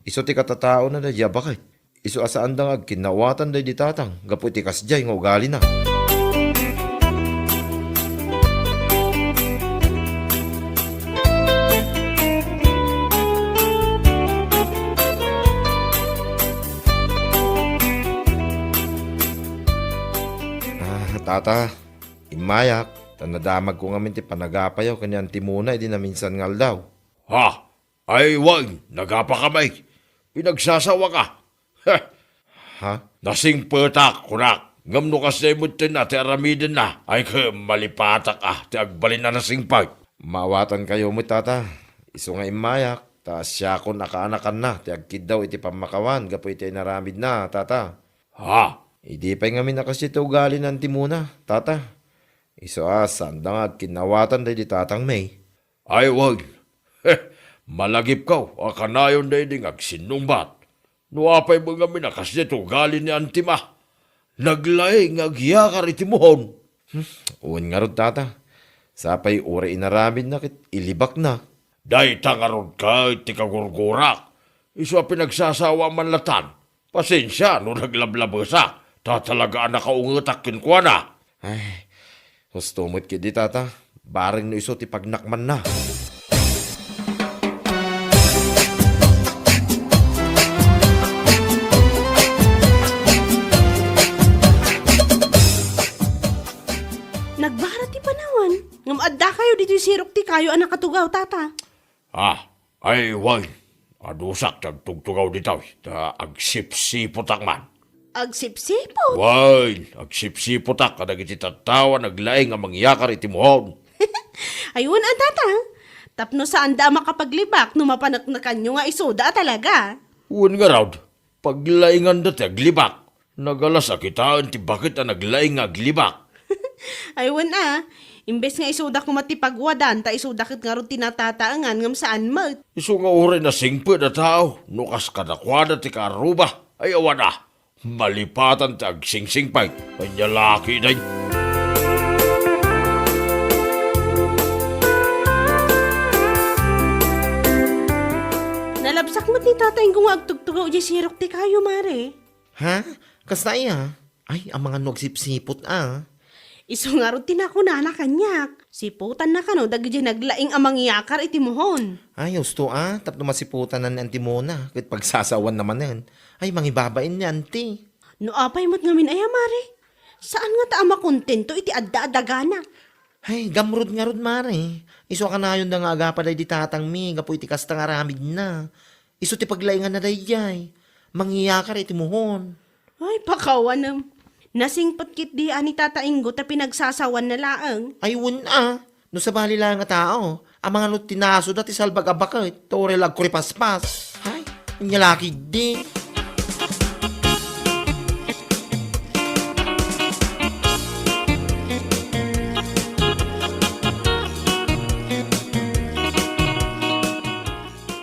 isu ti katataona daydiay a baket. Isu a saanda nga agkinnaawatan daydi tatang gapu iti kasdiay nga ugalina. Ah, tata, immayak, ta nadamagko ngamin ti panagapayo ken ni Anti Mona idi naminsan nga aldaw. Ha? Ay, wen, nagapaka met. Pinagsasawaka. Ha? Nasingpetak, kunak. Ngem no kasdiay metten a ti aramidenna, ay ket malipatak a ti agbalin a nasingpet. Maawatankayo met, tata. Isu nga immayak, ta siakon a kaanakanna ti agkiddaw iti pammakawan gapu iti inaramidna, tata. Ha? Idi pay ngamin a kasdiay ti ugali ni Anti Mona, tata. Isu a saanda nga agkinnaawatan daydi tatangmi. Ay, wen. Malagipko a kanayon daydi nga agsinnungbat. No apay met ngamin a kasdiay ti ugali ni Antim a naglaing nga agyakar iti muhon. Hmm, wen ngarud, tata. Sapay uray inaramidna ket ilibakna. Dayta ngarud ket ti kagurgurak. Isu a pinagsasawa man latan. Pasensia no naglablabesa, ta talaga a nakaungetak kenkuana. Ay, husto met ketdi, tata. Bareng no isu ti pagnakmanna. Nagbara ti panawan, ngem addakayo ditoy sirok ti kayo a nakatugaw, tata. Ah, ay, wen. Adusak ti agtugtugaw ditoy, ta agsipsipotak man. Agsipsipot? Wen, agsipsipotak kadagiti tattao a naglaing a mangyakar iti muhon. Ay, wen a, tata. Tapno saanda a makapaglibak no mapaneknekanyo nga isuda a talaga. Wen ngarud, paglainganda ti aglibak. Nagalas a kitaen ti baket a naglaing nga aglibak. Ay, wen a, imbes nga isuda koma ti pagwadan, ta isuda ket ngarud ti natataengan ngem saan met. Isu nga uray nasingpet a tao, no kas kadakuada ti kaaruba, ay awan a, malipatan ti agsingsingpet. Ania la ketdi. Nalabsak met ni Tata Ingo nga agtugtugaw idiay sirok ti kayo, mare. Ha? Kasta aya? Ay, amangan no agsipsipot a. Isu ngarud ti nakunana kaniak. Sipotanna kano dagiti naglaing a mangyakar iti muhon. Ay, husto a, tapno masipotanna ni Anti Mona, ket pagsasawanna manen. Ay, mangibabain ni Anti. No apay met ngamin aya, mare? Saan ngata a makontento iti adda a dagana? Ay, gamrud ngarud, mare. Isu a kanayonda nga agapa daydi tatangmi gapu iti kasta nga aramidna. Isu ti paglainganna daydiay. Mangyakar iti muhon. Ay, pakawanem. Nasingpet ketdi a ni Tata Ingo ta pinagsasawanna laeng. Ay, wen a. No sabali laeng a tao, amangan no tinasoda ti salbag a baket, ta uray la agkuripaspas. Ay, ania la ketdi.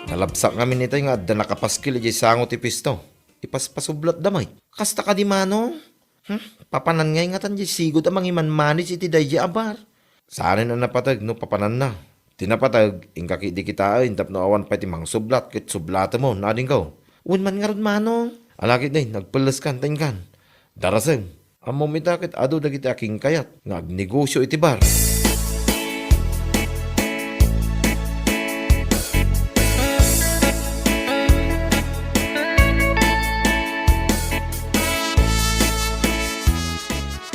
Nalabsak ngamin itay nga adda nakapaskel idiay sango ti pisto. Ipaspasublatda met. Kasta kadi, Manong? Hmm? Papanan ngay ngatan diay sigud a mangimanmanage iti daydiay a bar. Saanen a napateg no papananna. Ti napateg, inka ketdi kitaen tapno awan pay ti mangsublat ket sublatemon, adingko. Wen man ngarud, Manong. Ala ketdi, nagpelleskan ta inkan. Darasem. Ammom ita ket adu dagiti akinkayat nga agnegosio iti bar.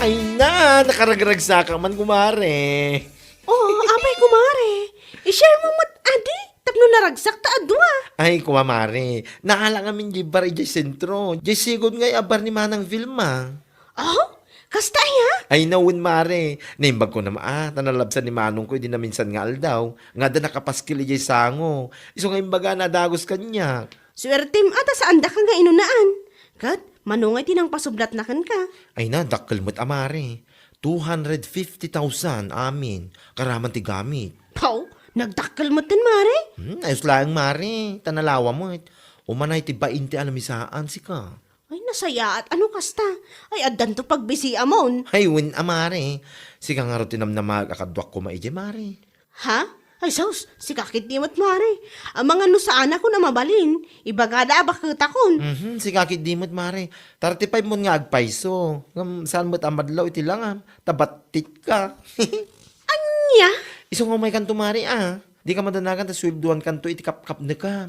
Ay na, nakaragragsaka man, kumare. Oh, apay, kumare. I-share mo met adi, tapno naragsak ta a dua. Ay, kumare. Naala ngamin diay bar idiay sentro. Diay sigud ngay a bar ni Manang Vilma. Oh? Kasta aya? Ay, nawen, mare. Naimbag ko na maa, ta nalabsan ni manongko idi naminsan nga aldaw, nga adda nakapaskil idiay sango. Isu nga imbagana a dagus kaniak. Suertem a ta saandaka nga inunaan. Ket, mano ngay ti nangpasublatna kenka? Ay na, dakkel met a, mare. Two hundred fifty thousand, amin. Karaman ti gamit. Paw, nagdakkel met ten, mare? Hmm, ayos laeng, mare. Ta nalawa met. Umanay ti bainte a lamisaan, sika. Ay, nasayaat. Ano kasta? Ay, addanto pagbisiamon. Ay, wen a, mare. Sika ngarud ti namnamaek a kaduak koma idiay, mare. Ha? Ay, sus, sika ketdi met, mare. Amangan no saanakon a mabalin. Ibagada a baketakon. Mhm, sika ketdi met, mare. Thirty-five mon nga agpayso. Ngem saan met a madlaw iti langam. Ta battitka. Ania? Isu nga umaykanto, mare, a. Dika madanagan ta sueldoankanto iti kapkapnekan.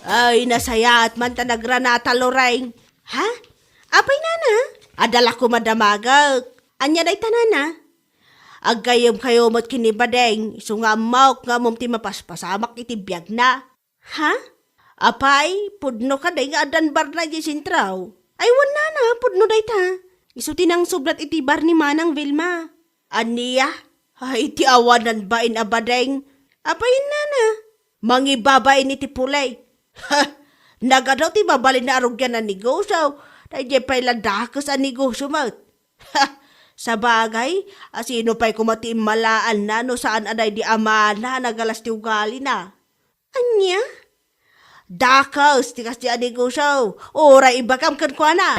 Ay, nasayaat man ta nagranata, Loreng. Ha? Apay, nana? Adda la koma damagek. Ania dayta, nana? Aggayyemkayo met ken ni Badeng, isu nga ammok nga ammom ti mapaspasamak iti biagna. Ha? Apay, pudno kadi nga addan barna idiay sentro? Ay, wen, nana, pudno dayta. Isu ti nangsublat iti bar ni Manang Vilma. Ania? Ay, ti awanan bain a Badeng. Apay, nana? Mangibabain iti pulay. Ha! Nagadu ti mabalin a rugian a negosio. Daydiay pay la dakes a negosio met. Ha! Sabagay, a sino pay koma ti immalaanna no saan a daydi amana a nagalas ti ugalina? Ania? Dakes ti kasdi a negosio. Uray ibagam kenkuana.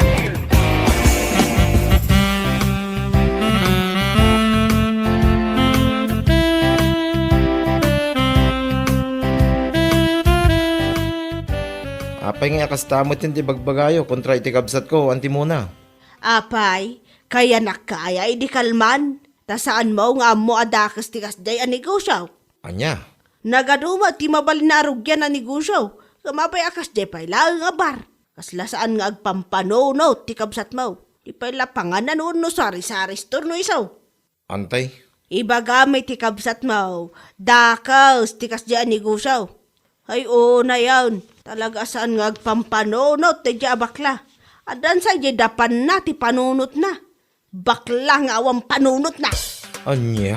Apay nga kasta met ti bagbagayo kontra iti kabsatko, Antimona? Apay, kayanak kaya idi kalman, ta saanmo nga ammo a dakes ti kasdiay a negosio. Ania? Nagadu met ti mabalin a arugian a negosio, ngem apay a kasdiay pay laeng a bar. Kasla saan nga agpampanunot ti kabsatmo. Di pay la panganan wenno sari-sari store no isu. Antay? Ibagam iti kabsatmo, dakes ti kasdiay a negosio. Ay, unayen, talaga saan nga agpampanunot daydiay a bakla. Addan sa idiay dapanna ti panunotna. Bakla nga awan panunotna. Ania?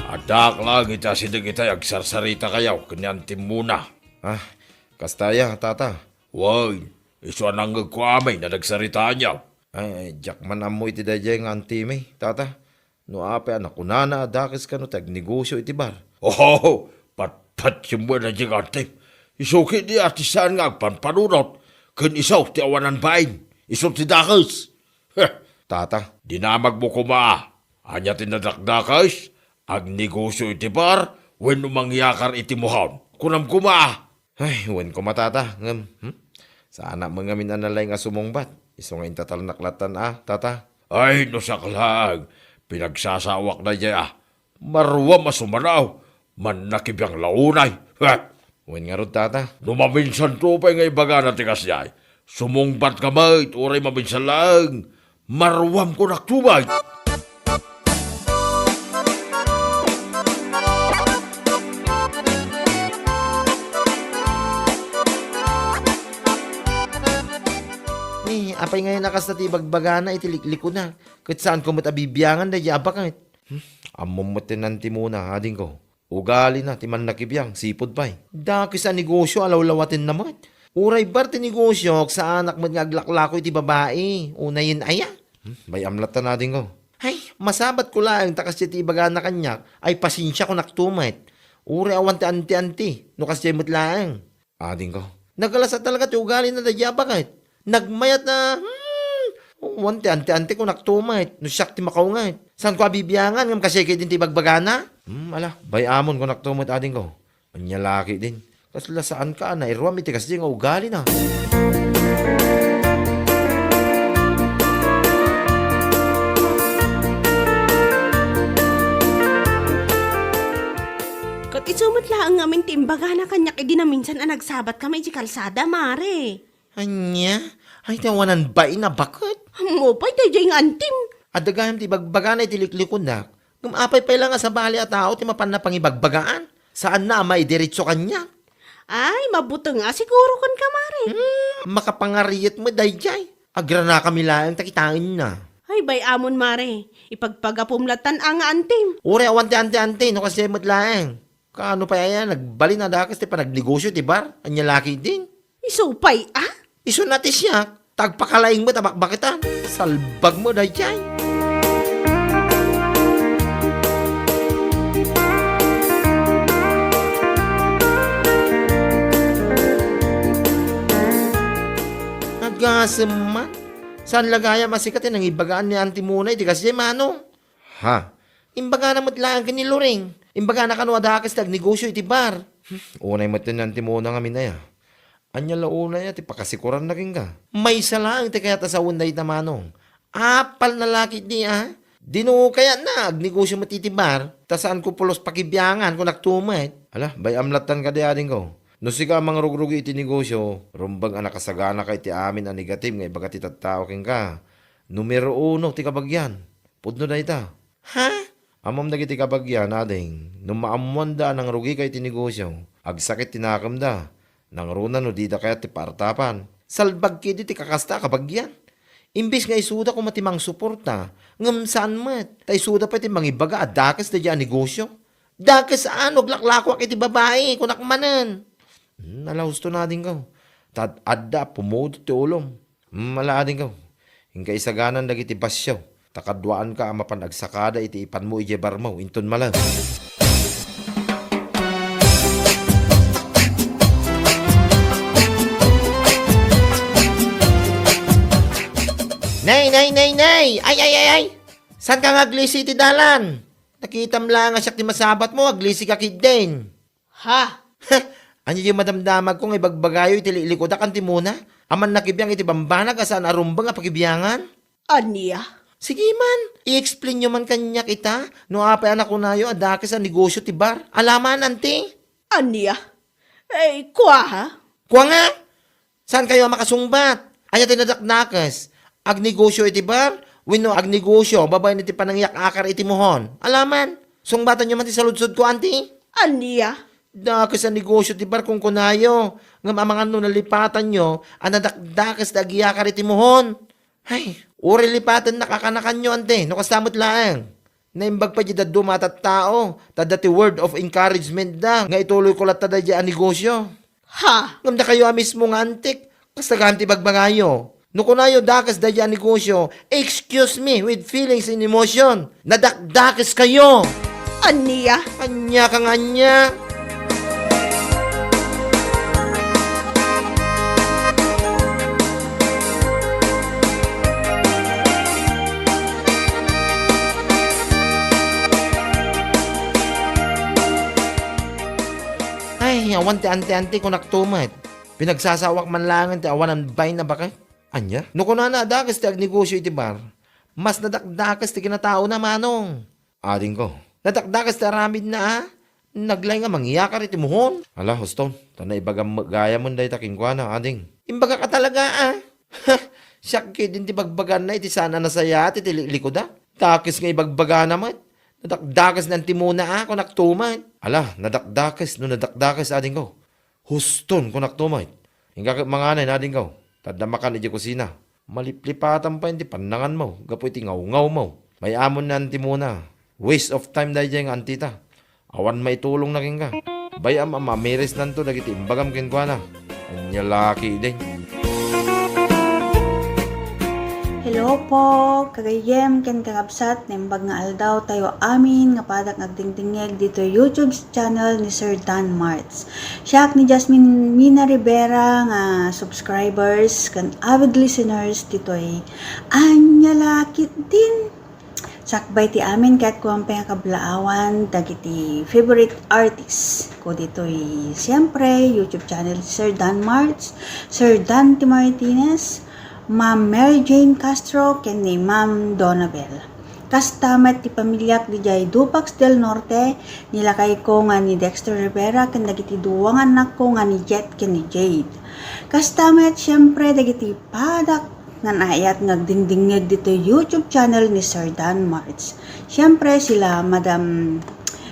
Addaak laeng iti asideg itay agsarsaritakayo ken ni Antimona. Ah, kasta aya, tata? Wen, isu a nangngegko amin a nagsaritaanyo. Ay, ay, diak man ammo iti daydiay nga antimi, tata. No apay a nakunana a dakes kano ti agnegosio iti bar. Oho, patpatiem met daydiay nga antim. Isu ketdi a ti saan nga agpampanunot, ken isu ti awanan bain. Isu ti dakes. Heh, tata, dinamagmo koma. Ania ti nadakdakes? Agnegosio iti bar wenno mangyakar iti muhaon? Kunam koma. Ay, wen koma, tata, ngem, hmm? Saanak met ngamin a nalaing a sumungbat. Isu nga intatalnak lattan a, tata. Ay, no siak laeng, pinagsasawak daydiay a. Maruam a sumanaw, mannakibiang la unay. Ha? Wen ngarud, tata. No maminsanto pay nga ibagana ti kasdiay, sumungbatka met uray maminsan laeng. Maruam, kunak, tubay. Ni, apay ngayen a kasta ti ibagbagana iti liklikuna, ket saanko met a bibiangan daydiay a baket? Hmm? Ammom met ti nantimona, adingko. Ugalina ti mannakibiang, sipud pay. Dakes a negosyo a lawlawatenna met. Uray bar ti negosyo, saanak met nga aglaklako iti babai. Unayen aya? Hmm, bay-am latta, adingko. Hay, masabatko laeng ta kasdiay ti ibagana kaniak, ay pasensia, kunakto met. Uray awan ti anti-anti, no kasdiay met laeng. Adingko. Nagalasa talaga ti ugalina daydiay a baket. Nagmayat na, hmm, wan ti anti-anti, kunakto met, no siak ti makaunget. Saanko a bibiangan, ngem kasdiay ketdin ti ibagbagana? Hmm, ala, bay-amon, kunakto met, adingko. Ania la ketdin? Kasla saanka a nairuam iti kasdiay nga ugalina? Ket isu met laeng ngamin ti imbagana kaniak idi naminsan a nagsabatkami idiay kalsada, Mare. Ania? Ay, ti awanan bain a baket? Ammom pay daydiay nga antim. Adda gayam ti ibagbagana iti liklikunak. Ngem apay pay la nga sabali a tao ti mapanna pangibagbagaan? Saanna a maidiretso kaniak? Ay, mabuteng a siguro kenka, Mare. Hmm, makapangariet met daydiay. Agranakami laeng ta kitaenna. Ay, bay-amon, Mare. Ipagpagapom lattan a nga antim. Uray awan ti anti-anti, no kasdiay met laeng. Kaano pay aya, nagbalin a dakes ti panagnegosyo iti bar? Ania la ketdin? Isu pay a? Isuna ti siak, ta agpakalaing met a bakbaketan. Salbag met daydiay. Agasem man. Saan la gayam a sika ti nangibagaan ni Auntie Mona iti kasdiay, Manong? Ha? Imbagana met laeng ken ni Loring. Imbagana kano a dakes ti agnegosyo iti bar. Hmm, unay met ni Auntie Mona ngamin aya. Ania la unay a ti pakasikoranna kenka? Maysa laeng ti kayat a sawen dayta, Manong. Apalna la ketdi a. Dino kayatna agnegosyo met iti bar, ta saanko pulos pakibiangan, kunakto met. Ala, bay-am lattan kadi, adingko. No sika a mangrugrugi iti negosyo, rumbeng a nakasaganaka iti amin a negative nga ibaga ti tattao kenka. Numero uno ti kabagian. Pudno dayta. Ha? Ammom dagiti kabagian, ading, no maammoanda a nangrugika iti negosyo, agsakit ti nakemda. Nangruna no dida kayat ti paartapan. Salbag ketdi ti kakasta a kabagian. Imbes nga isuda koma ti mangsuporta, ngem saan met, ta isuda pay ti mangibaga a dakes daydiay a negosyo. Dakes a no aglaklakoak iti babai, kunak manen. Hmm, ala, husto, adingko. Ta adda a pumudot ti ulom. Hmm, ala, adingko. Inka isaganan dagiti basio, ta kaduaanka a mapan agsakada iti ipanmo idiay barmo, inton malem. Nay, nay, nay, nay! Ay, ay, ay, ay! Saanka nga aglisi iti dalan? Nakitam laeng a siak ti masabatmo, aglisika ketdin. Ha? Ania diay madamdamagko nga ibagbagayo iti liklikudak, Auntie Mona? A mannakibiang iti bambanag a saan a rumbeng a pakibiangan? Ania? Sige man, i-explainyo man kaniak ita no apay a nakunayo a dakes a negosyo ti bar. Ala man, Auntie? Ania? Eh, kua, ha? Kua nga? Saankayo a makasungbat? Ania ti nadakdakes? Agnegosyo iti bar wenno agnegosyo babaen iti panangiyak-akar iti muhon? Ala man, sungbatanyo man ti saludsodko, Auntie. Ania? Dakes a negosyo ti bar, kunkunayo, ngem amangan no nalipatanyo a nadakdakes ti agiyakar iti muhon. Ay, uray lipatennak a kanakanyo, Auntie, no kasta met laeng. Naimbag pay diay dadduma a tattao, ta adda ti word of encouragement da nga ituloyko latta daydiay a negosyo. Ha? Ngem dakayo a mismo nga antik, kasta gayam ti ibagbagayo. No kunayo dakes daydiay a negosyo, excuse me with feelings and emotion. Nadakdakeskayo! Ania? Ania ka nga ania? Ay, awan ti anti-anti, kunakto met. Pinagsasaoak man laengen ti awanan bain a baket. Ania? No kunana a dakes ti agnegosyo iti bar, mas nadakdakes ti kinataona, Manong. Adingko. Nadakdakes ti aramidna, a? Naglay nga mangiyakar iti muhon. Ala, huston, ta naibagam met gayamen dayta kenkuana, ading. Imbagak a talaga, a? Siak ketdin ti bagbaganna iti saan a nasayaat iti liklikuda. Dakes nga ibagbagana met. Nadakdakes ni Auntie Mona, a, kunakto met. Ala, nadakdakes no nadakdakes, adingko. Huston, kunakto met. Inka ket manganay, adingko. Ta adda makan idiay kusina. Maliplipatan pay ti pannanganmo gapu iti ngawngawmo. Bay-amon ni Auntie Mona. Waste of time daydiay nga antita. Awan maitulongna kenka. Bay-am a mamirisnanto dagiti imbagam kenkuana. Ania la ketdin? Hello po, kagayyem ken kakabsat, naimbag nga aldaw tayo amin nga padak nga agdingdingngeg ditoy YouTube channel ni Sir Dan Marts. Siak ni Jasmine Mina Rivera nga subscribers ken avid listeners ditoy Ania la ketdin. Sakbay ti amin ket kuan pay nga kablaawan dagiti favorite artist ko ditoy, siyempre, YouTube channel ni Sir Dan Marts, Sir Dante Martinez, Ma'am Mary Jane Castro, ken ni Ma'am Donabel. Kasta met ti pamiliak didiay Dupax del Norte, ni lakayko nga ni Dexter Rivera, ken dagiti dua nga annakko nga ni Jet ken ni Jade. Kasta met, siyempre, dagiti padak nga naayat nga agdingdingngeg ditoy YouTube channel ni Sir Dan Marts. Siyempre, sila Madam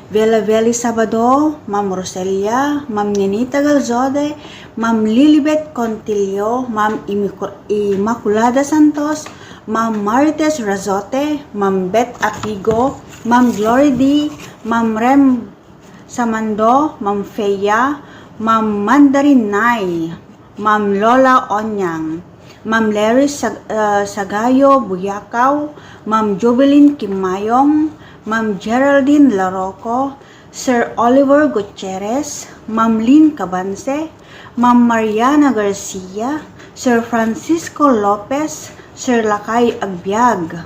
Vela Veli Sabado, Ma'am Roselia, Ma'am Ninita Galzode, Ma'am Lilibet Contillo, Ma'am Imico-, Immaculada Santos, Ma'am Marites Razote, Ma'am Beth Apigo, Ma'am Glory D, Ma'am Rem Samando, Ma'am Feya, Ma'am Mandarin Nay, Ma'am Lola Onyang, Ma'am Larry Sag-, ah, Sagayo Buyakaw, Ma'am Jubilin Kimayong, Ma'am Geraldine Laroco, Sir Oliver Gutierrez, Ma'am Lynn Cabanse, Ma'am Mariana Garcia, Sir Francisco Lopez, Sir Lakay Agbiag,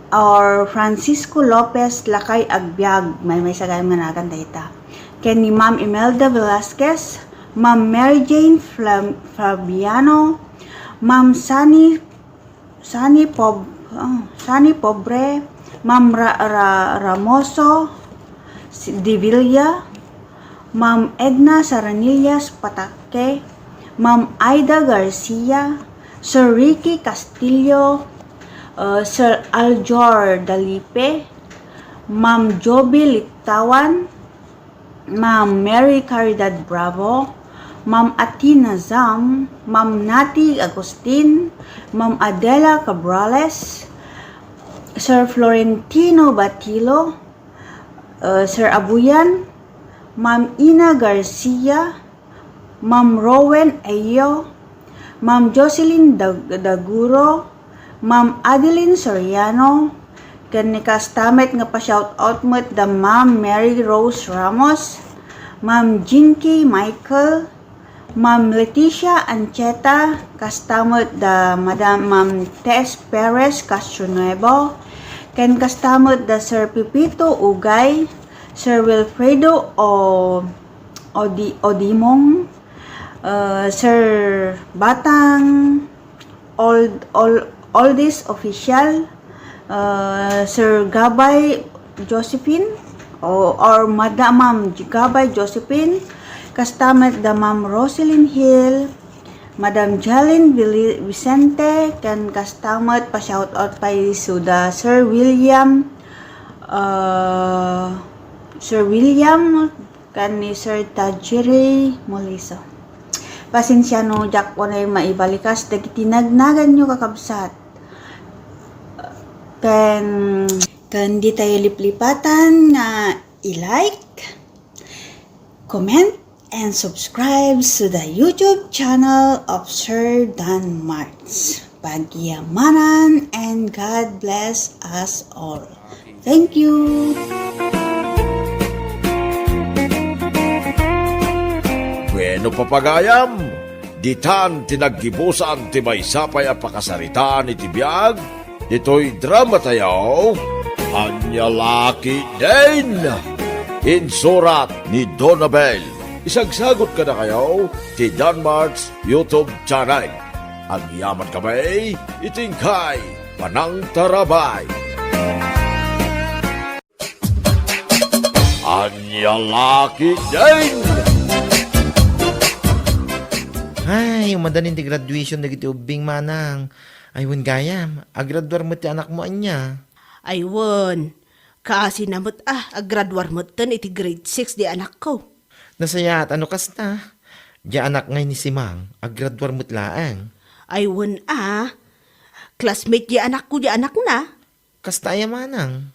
or Francisco Lopez Lakay Agbiag, maymaysa gayam nga nagan dayta. Ken ni Ma'am Imelda Velasquez, Ma'am Mary Jane Flam-, Fabiano, Ma'am Sunny, Sunny Pob-, ah, Sunny Pobre, Ma'am Ra-, Ra-, Ramoso, si-, Devilla, Ma'am Edna Saranillas Pataque, Ma'am Aida Garcia, Sir Ricky Castillo, uh, Sir Aljor Dalipe, Ma'am Joby Littawan, Ma'am Mary Caridad Bravo, Ma'am Athena Zam, Ma'am Nati Agustin, Ma'am Adela Cabrales, Sir Florentino Batilo, uh, Sir Abuyan, Ma'am Ina Garcia, Ma'am Rowen Ayo, Ma'am Jocelyn Dag-, Daguro, Ma'am Adeline Soriano, ken ni kasta met nga pa-shout out met da Ma'am Mary Rose Ramos, Ma'am Jinky Michael, Ma'am Leticia Ancheta, kasta met da Madam Ma'am Tess Perez Castronuevo, ken kasta met da Sir Pepito Ugay, Sir Wilfredo O-, Odi-, Odimong, uh, Sir Batang, Old, Old, Oldest Official, uh, Sir Gabay Josephine, o, or Madam Ma'am Gabay Josephine, kasta met da Ma'am Roselyn Hill, Madam Jalen Vili-, Vicente, ken kasta met pa-shout out pay isu da Sir William, uh, Sir William, ken ni Sir Tajiri Moliso. Pasensia no diak unay maibalikas dagiti nagnaganyo, kakabsat. Ken, ken ditayo liplipatan nga i-like, comment, and subscribe to the YouTube channel of Sir Dan Marts. Pagyamanan and God bless us all. Thank you. Bueno, papagayam, ditan ti naggibusan ti maysa pay a pakasaritaan iti biag ditoy drama tayo, Ania la ketdin. Insurat ni Donabel. Isagsagot kadakayo ti Danmart's YouTube channel. Agyaman kami iti inkay panangtarabay. Ania la ketdin. Ay, umadanin ti graduation dagiti ubbing, manang. Ay, wen gayam, agraduar met ti anakmo, ania? Ay, wen. Kaasina met a, agraduar metten iti grade six di anakko. Nasayaat a no kasta. Di anak ngay ni Simang, agraduar met laeng. Ay, wen a. Classmate di anakko di anakna. Kasta aya manang?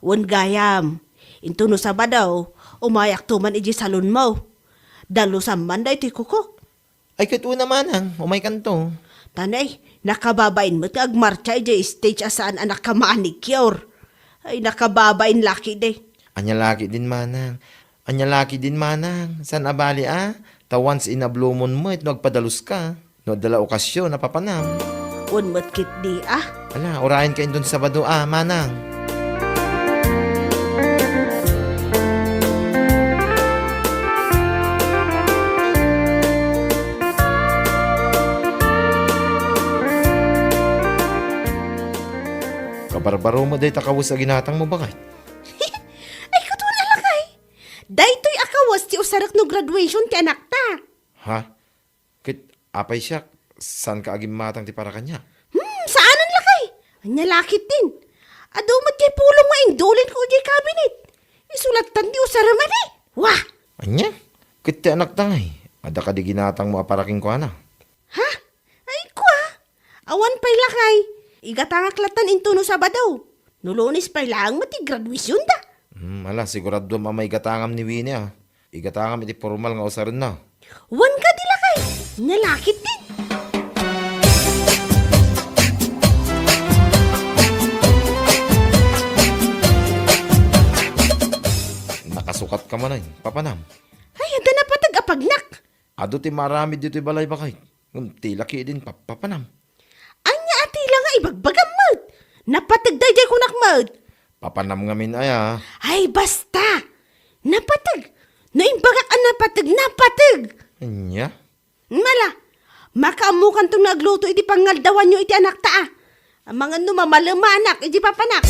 Wen gayam, intono Sabado, umayakto man iti salonmo. Dalusam man daytoy kukok. Ay, ket una, manang, umaykanto. Tanay, nakababain met nga agmarcha idiay stage a saan a naka-manicure. Ay, nakababain lakidi. Ania lakidin, manang? Ania lakidin, manang? Saan a bali, a? Ta once in a blue moon met no agpadaluska. No adda la okasyon a papanam. Wen met ketdi, a? Ala, urayenka inton Sabado, a, manang. Kabarbaro met dayta kawes a ginatangmo, baket. Ay, ket wen a lakay. Daytoy a kawes ti usarek no graduation ti anakta. Ha? Ket apay siak, saanka agimmatang ti para kaniak? Hmm, saanen lakay. Ania lakidin? Adu met diay pulong nga indulinko idiay cabinet. Isu lattan ti usarem a di. Wah! Ania? Ket ti anakta ngay, adda kadi ginatangmo a para kenkuana? Ha? Ay, kua? Awan pay lakay. Igatangak lattan intono Sabado. No Lunes pay laeng met ti graduationda. Hmm, ala, siguraduam a maigatangam ni Winnie, a. Igatangam iti pormal nga usarenna. Wen kadi lakay. Ania lakidin. Nakasukatka manen, papanam. Ay, adda napateg a pagnak. Adu ti maaramid ditoy balay, baket. Ngem ti lakidin, papapanam. Ania a tila nga ibagbagam met? Napateg daydiay kunak met. Papanam ngamin aya. Ay, basta! Napateg! No imbagak a napateg, napateg! Ania? Mala, makaammokanton nga agluto iti pangaldawanyo iti anakta, a. Amangan no mamalemanak iti papanak.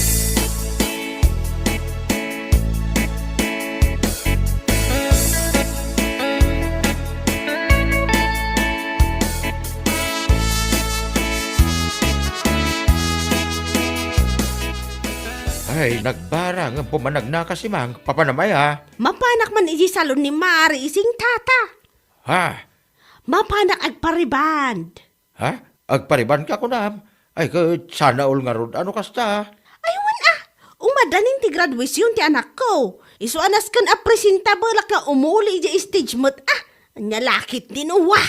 Ay, nagbara ngem pumanagna ka, Simang, papanam aya? Mapanak man iti salon ni Mari Ising, Tata. Ha? Mapanak agpariband. Ha? Agparibanka kunam? Ay, ket sana all ngarud a no kasta. Ay, wen a. Umadanin ti graduation ti anakko. Isu a nasken a presentablek nga umuli idiay stage met a. Ania lakidin, wa!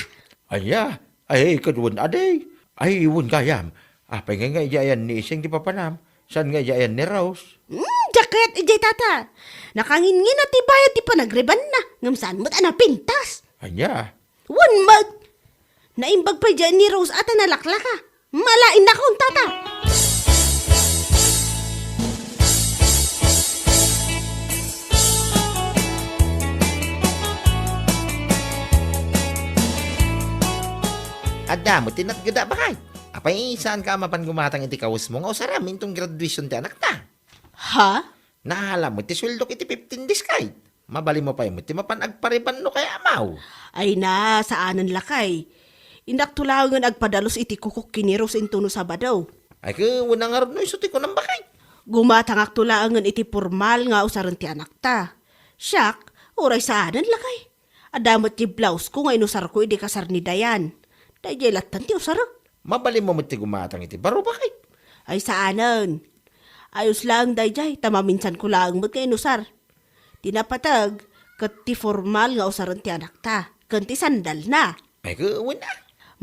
Ania? Ay, ket wen a di. Ay, wen gayam. Apay ngay nga idiay ayan ni Ising ti papanam? Saan nga idiay ayan ni Rose? Hmm, diak kayat idiay, Tata. Nakanginnginat ti bayad ti panagribanna, ngem saan met a napintas. Ania? Wen met! Naimbag pay diay ni Rose a ta nalaklaka. Mala, innakon, Tata! Adda met ti natgeda, baket. Apay, saanka a mapan gumatang iti kawesmo nga usarem inton graduation ti anakta? Ha? Naala met ti sueldok iti fifteen days, kayat. Mabalinmo pay met ti mapan agpariban no kayamaw. Ay na, saanen lakay. Innakto laengen agpadalus iti kukok ken ni Rose intono Sabado. Ay, ket wen a ngarud no isu ti kunam, baket. Gumatangakto laengen iti pormal nga usaren ti anakta. Siak, uray saanen lakay. Adda met ti blausko nga inusarko idi kasar ni Dayan. Daydiay lattan ti usarek. Mabalinmo met ti gumatang iti baro, baket. Ay, saanen. Ayos laeng daydiay, ta maminsanko laeng met nga inusar. Ti napateg, ket ti formal nga usaren ti anakta, ken ti sandalna. Ay, ket wen a.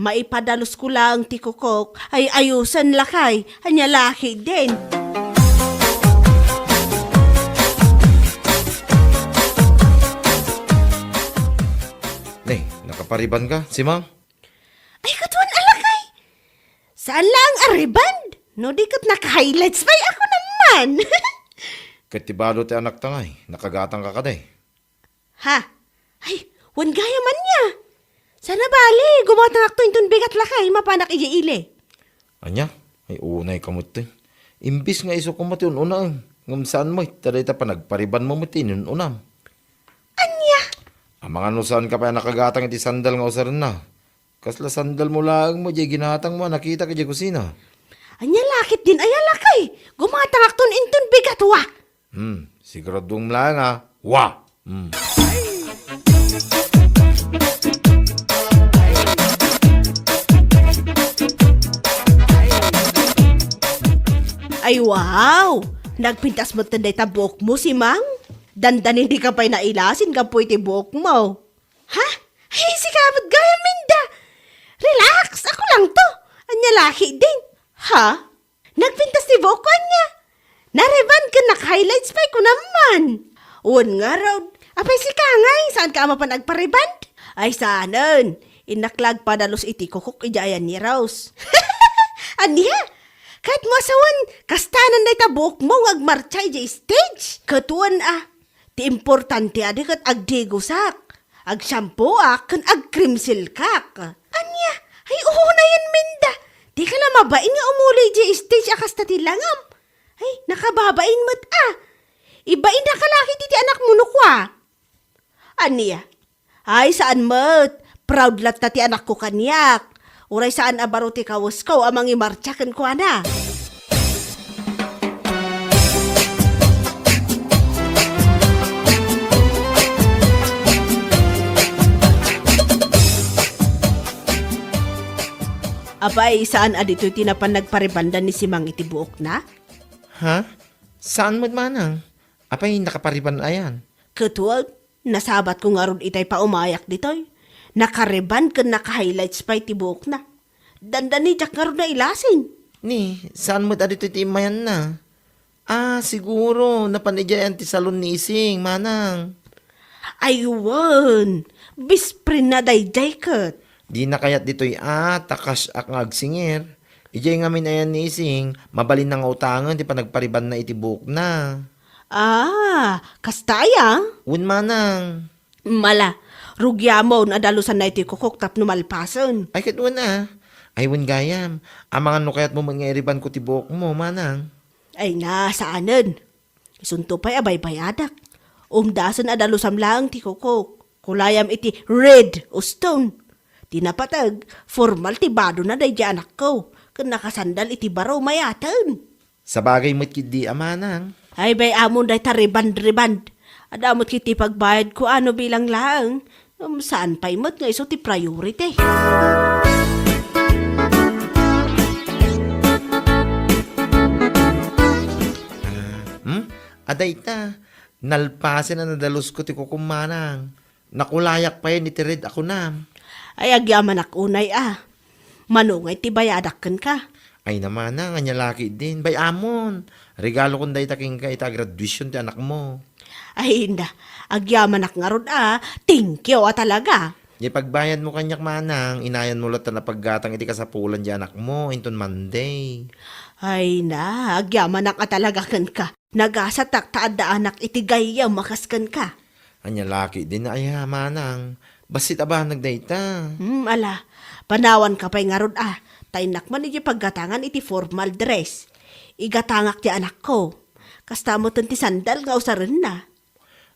Maipadalusko laeng ti kukok, ay ayusen lakay, ania lakidin. Ne, nakaparibanka, Simang? Ay, ket wen a lakay. Saan laeng a rebond? No di ket naka-highlights pay ako naman. Ket ti balo ti anakta ngay, nakagatangka kadi? Ha? Ay, wen gayam ania. Saan a bali, gumatangakto inton bigat lakay, mapanak idiay ili. Ania? Ay, unayka met ti. Imbis nga isu koma ti un-unaem, ngem saan met, ta dayta panagparibanmo met ti inun-unam. Ania? Amangan no saanka pay a nakagatang iti sandal nga usarenna. Kasla sandalmo laeng met diay ginatangmo a nakitak idiay kusina. Ania lakidin aya lakay? Gumatangakton inton bigat, wa! Hmm, siguraduem laeng a, wa! Hmm. Ay, wow! Nagpintas metten dayta buokmo, Simang? Dandani, dika pay nailasin gapu iti buokmo. Ha? Ay, sika met gayam, Minda. Relax, ako lang to. Ania la ketdin? Ha? Nagpintas ti buokko, ania? Nareban ken naka-highlights pay, kunam man. Wen ngarud, apay sika ngay, saanka a mapan agpareban? Ay, saanen. Innak la agpadalus iti kukok idiay ayan ni Rose. Ania? Kayatmo a sawen, kastanan dayta buokmo nga agmartsa idiay stage? Ket wen a, ti importante a di ket agdigosak, agsiampoak, ken agcream silkak. Ania? Ay, unayen, Minda. Dika la mabain nga umuli idiay stage a kasta ti langam. Ay, nakababain met a. Ibainaka la ketdi ti anakmo no kua. Ania? Ay, saan met. Proud latta ti anakko kaniak. Uray saan a baro ti kawesko a mangimartsa kenkuana. Apay, saan a ditoy ti napan nagparebanda ni Simang iti buokna? Ha? Saan met manang? Apay, nakapareban ayan? Ket wen, nasabatko ngarud itay paumayak ditoy. Nakareban ken naka-highlights pay ti buokna. Dandani, diak ngarud nailasin. Ni, saan met a ditoy ti immayanna? Ah, siguro, napan idiay ayan ti salon ni Ising, manang. Ay, wen, best friendna daydiay ket. Dina kayat ditoy a, ta kasyak nga agsingir. Idiay ngamin ayan ni Ising, mabalinna nga utangen ti panagparebanna iti buokna. Ah, kasta aya? Wen manang. Mala, rugiamon a dalusanna iti kukok tapno malpasen. Ay, ket wen a. Ay, wen gayam. Amangan no kayatmo met nga irebanko ti buokmo, manang. Ay na, saanen. Isunto pay a baybayadak. Umdasen a dalusam laeng ti kukok. Kulayam iti red uston. Ti napateg, formal ti badona daydiay anakko. Ken nakasandal iti baro, mayaten. Sabagay met ketdi a manang. Ay, bay-amon dayta reband-reband. Adda met ketdi pagbayadko a no bilang laeng. Ngem saan pay met nga isu ti priority. Ah, hmm? Adda ita, nalpasen a nadalusko ti kukom manang. Nakulayak payen iti red a kunam. Ay, agyamanak unay a. Mano ngay ti bayadak kenka? Ay, namana, nga nia la ketdin. Bay-amon. Regalokon dayta kenka ita graduation ti anakmo. Ay, inda. Agyamanak ngarud a. Thank you a talaga. Di pagbayadmo kaniak manang, inayanmo latta a paggatang iti kasapulan di anakmo, inton Monday. Ay na, agyamanak a talaga kenka. Nagasatak ta addaanak iti gayyem a kas kenka. Ania la ketdin aya, manang? Bassit a banag dayta. Hmm, ala, panawanka pay ngarud a, ta innak man idiay paggatangan iti formal dress. Igatangak ti anakko. Kasta metten ti sandal nga usarenna.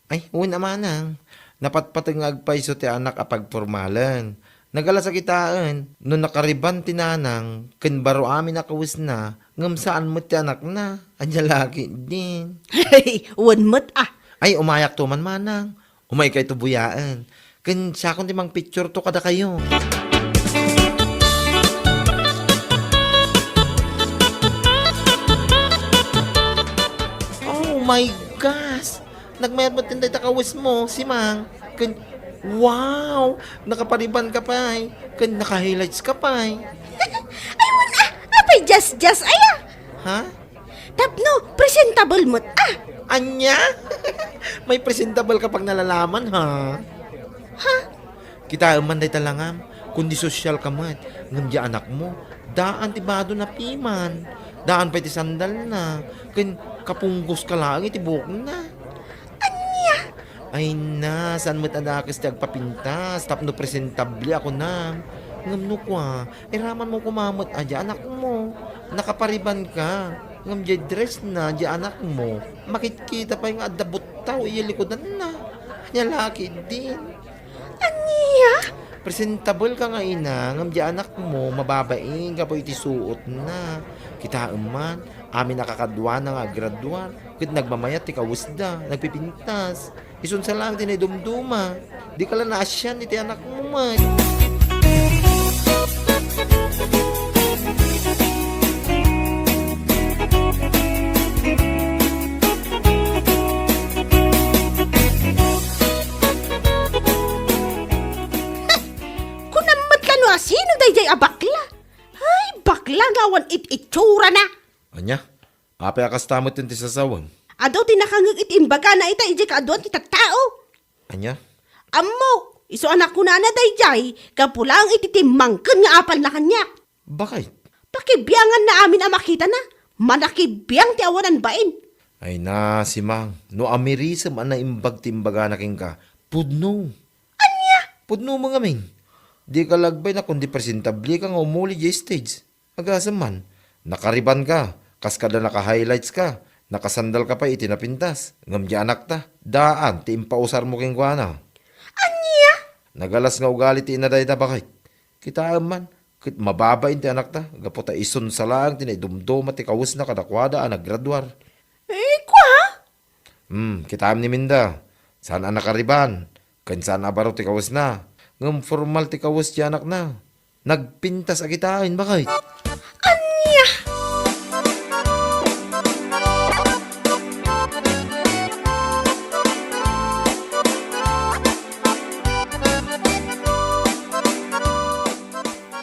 Ay, wen a manang. Napatpateg nga agpayso ti anak a pagpormalen. Nagalas a kitaen no nakareban ti nanang ken baro amin a kawesna ngem saan met ti anakna. Ania la ketdin. Wen met a. Ay, umayakto man manang. Umaykayto buyaen. Ken siakon ti mangpictureto kadakayo. Oh my gosh! Nagmayat met ken dayta kawesmo, Simang. Ken, wow! Nakapareban ka pay. Ken naka-highlights ka pay. Ay, wen a, apay, just, just, aya. Ha? Tapno, presentable met a. Ania? May presentable ka pag nalalaman, ha? Ha? Kitaem man dayta langam, kundi sosyal ka met, ngem di anakmo, daan ti badona piman, daan pay ti sandalna, ken kapunggos ka laeng iti buokna. Ania? Ay na, saan met a dakes ti agpapintas, tapno presentable a kunam. Ngem no kua, iramanmo koma met a di anakmo, nakapareban ka, ngem di dressna, di anakmo, makitkita pay nga adda buttaw iya likudanna. Ania la ketdin. Ania? Presentable ka nga ina, ngem di anakmo mababain gapu iti suotna. Kitaem man, amin a kakaduana nga aggraduar, ket nagmamayat ti kawesda, nagpipintas. Isun sa laeng ti naidumduma. Dika la naasian iti anakmo met. Idiay a bakla. Ay, bakla nga awan it-itsurana. Ania? Apay a kasta met ti sasawem? Adu ti nakangngeg iti imbagana ita idiay kaaduan ti tattao. Ania? Ammok, isu a nakunana daydiay, gapu laeng iti timmangken nga apalna kaniak. Bakit? Pakibianganna amin a makitana. Manakibiang ti awanan bain. Ay na, Simang, no amirisem a naimbag ti imbagana kenka, pudno. Ania? Pudno mo ngamin. Di ka lagbay na kundi presentable ka nga umuli di stage. Agasem man, nakariban ka, kas kada naka-highlights ka, nakasandal ka pay iti napintas, ngem di anakta, daan ti impausar mo kenkuana. Ania? Nagalas nga ugali ti ina dayta, bakit? Kitaem man, ket mababain ti anakta, gapu ta isunsa laeng ti naidumduma ti kawesna kadakuada a naggraduar. Eh, kua? Hmm, kitaem ni Minda, saan a nakariban, ken saan a baro ti kawesna, ngem formal ti kawes ti anakna. Nagpintas a kitaen, bakit? Ania?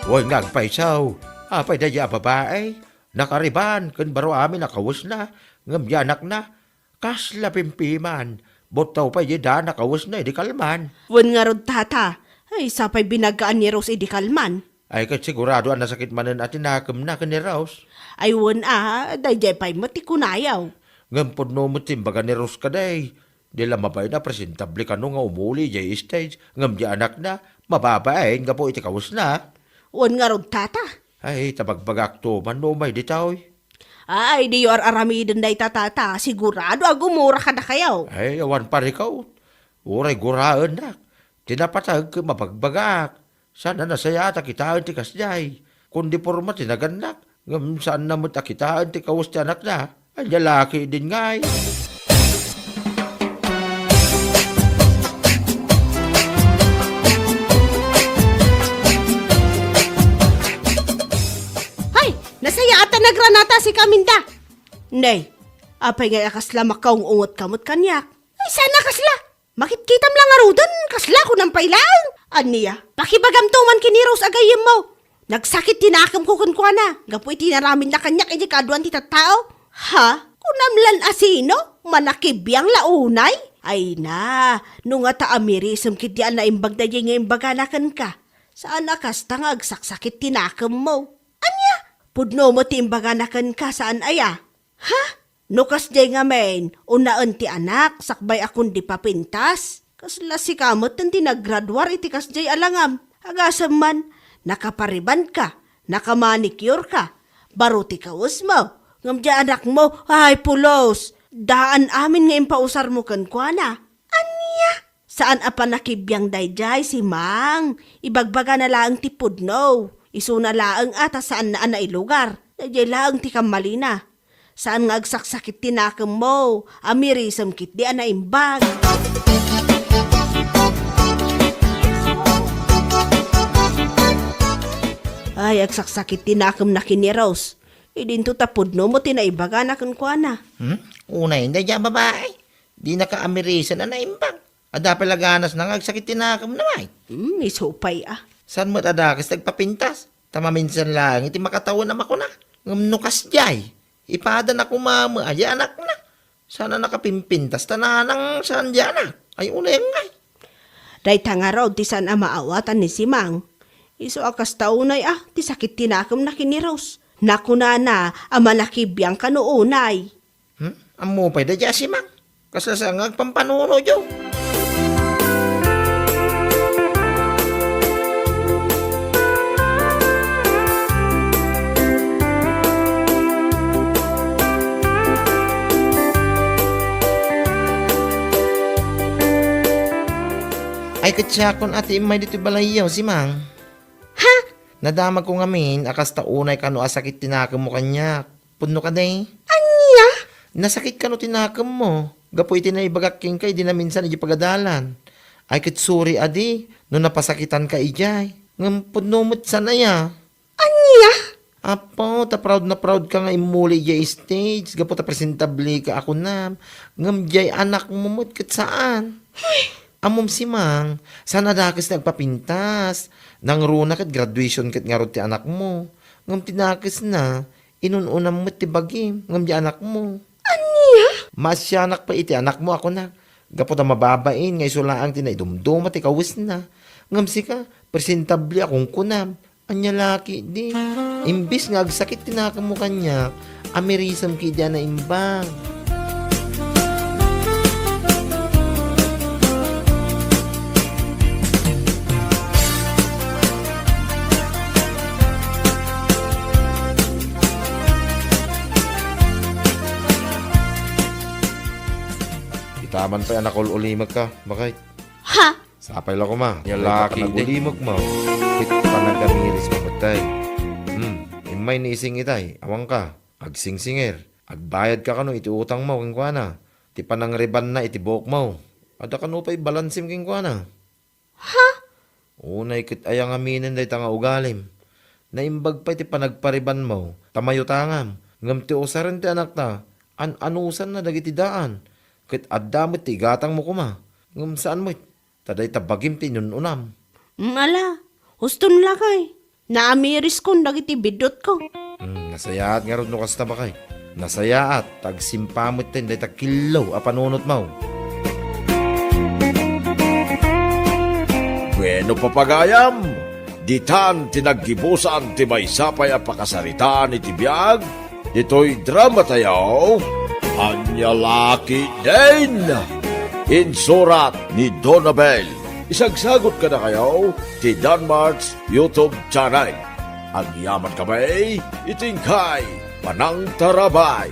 Wen nga agpayso, apay daydiay a babai? Nakariban ken baro amin a kawesna, ngem di anakna, kasla pimpiman, buttaw pay di daan a kawesna idi kalman. Wen ngarud, tata, ay, sapay binagaan ni Rose idi kalman. Ay, ket sigurado a nasakit manen a tinakemna ken ni Rose. Ay, wen a, daydiay pay met ti kunayo. Ngem pudno met ti imbaga ni Rose kadi. Di la mabain a presentable kano nga umuli idiay stage, ngem di anakna, mababain gapu iti kawesna. Wen ngarud, tata. Ay, ta bagbagakto man no umay ditoy. Ay, diyo ar-aramiden dayta, tata. Sigurado a gumura kadakayo. Ay, awan parikot. Uray guraennak. Ti napateg ket mabagbagak. Saan a nasayaat a kitaen ti kasdiay. Kundi porma ti nagannak, ngem saanna met a kitaen ti kawes ti anakna. Ania la ketdin ngay? Hay, nasayaat a nagranata sika, Minda. Nay, apay ngay a kasla makaung-ungetka met kaniak? Ay, saan a kasla. Makitkitam la ngaruden, kasla kunam pay laeng. Ania, pakibagamto man ken ni Rose a gayyemmo. Nagsakit ti nakemko kenkuana, gapu iti inaramidna kaniak idiay kaaduan ti tattao. Ha? Kunam lan a sino? Manakibiang la unay? Ay na, no ngata amirisem ketdi a naimbag daydiay nga imbagana kenka. Saan a kasta nga agsaksakit ti nakemmo. Ania? Pudno met ti imbagana kenka, saan aya? Ha? No kasdiay ngamin, unaen ti anak, sakbay a kundi papintas? Kasla sika met ti naggraduar iti kasdiay a langam. Agasem man, nakaparibanka, nakamanicureka, baro ti kawesmo, ngem di anakmo, ay, pulos! Daan amin nga impausarmo kenkuana. Ania? Saan a panakibiang daydiay, Simang. Ibagbagana laeng ti pudno. Isuna laeng a ta saanna a nailugar. Daydiay laeng ti kammalina. Saan nga agsaksakit ti nakemmo. Amirisem ketdi a naimbag. Ay, agsaksakit ti nakemna ken ni Rose. Idinto ta pudno met ti naibagana kenkuana. Hmm? Unay, daydiay a babai. Dinaka amirisen a naimbag. Adda pay la ganasna nga agsakit ti nakemna, ay. Hmm, isu pay a. Saan met a dakes ti agpapintas? Ta maminsan laeng iti makatawen a makuna. Ngem no kasdiay, ipadana koma met a di anakna. Saan a nakapimpintas ta nanang saan di anak. Ay, unay ngay. Dayta ngarud ti saan a maawatan ni Simang. Isu a kasta unay a, ti sakit ti nakemna ken ni Rose. Nakunana a manakibiang kano unay. Hmm? Ammo pay daydiay a Simang. Kasla saan nga agpampanunotyo? Ay, ket siakon a ti immay ditoy balayyo, Simang. Ha? Nadamagko ngamin a kasta unay kano a sakit ti nakemmo kaniak. Pudno kadi? Ania? Nasakit kano ti nakemmo gapu iti naibagak kenka idi naminsan idiay pagadalan. Ay, ket sorry adi no napasakitanka idiay. Ngem pudno met saan aya? Ania? Apo, ta proud na proud ka nga immuli idiay stage gapu ta presentable ka a kunam. Ngem diay anakmo met ket saan. Ay, Ammom, Simang, saan a dakes ti agpapintas. Nangruna ket graduation ket ngarud ti anakmo. Ngem ti dakesna, inun-unam met ti bagim, ngem di anakmo. Ania? Maasianak pay iti anakmo a kunak. Gapu ta mababain nga isu laeng ti naidumduma ti kawesna. Ngem sika, presentable a kunkunam. Ania la ketdi? Imbes nga agsakit ti nakemmo kaniak, amirisem ketdi a naimbag. Ita man pay a nakul-ulimekka, bakay. Ha? Sapay la koma. Ania la ketdi? Panagulimekmo ket panagamirismo met tay. Hmm, immay ni Ising itay, awanka. Agsingsingir. Agbayadka kano iti utangmo kenkuana. Ti panangribanna iti buokmo. Adda kano pay balansim kenkuana. Ha? Unay ket aya ngaminen dayta nga ugalim. Naimbag pay ti panagparibanmo, ta mayutangam. Ngem ti usaren ti anakta, an-anusanna dagiti daan. Ket adda met ti igatangmo koma. Ngem saan met. Ta dayta bagim ti inun-unam. Mm, ala, huston lakay. Naamiriskon dagiti biddutko. Mm, nasayaat ngarud no kasta, bakay. Nasayaat, ta agsimpa metten dayta killo a panunotmo. Bueno, papagayam, ditan ti naggibusan ti maysa pay a pakasaritaan iti biag, ditoy dramatayo, Ania la ketdin? Insurat ni Donabel. Isagsagot kadakayo ti Danmart's YouTube channel. Agyaman kami iti inkay panangtarabay.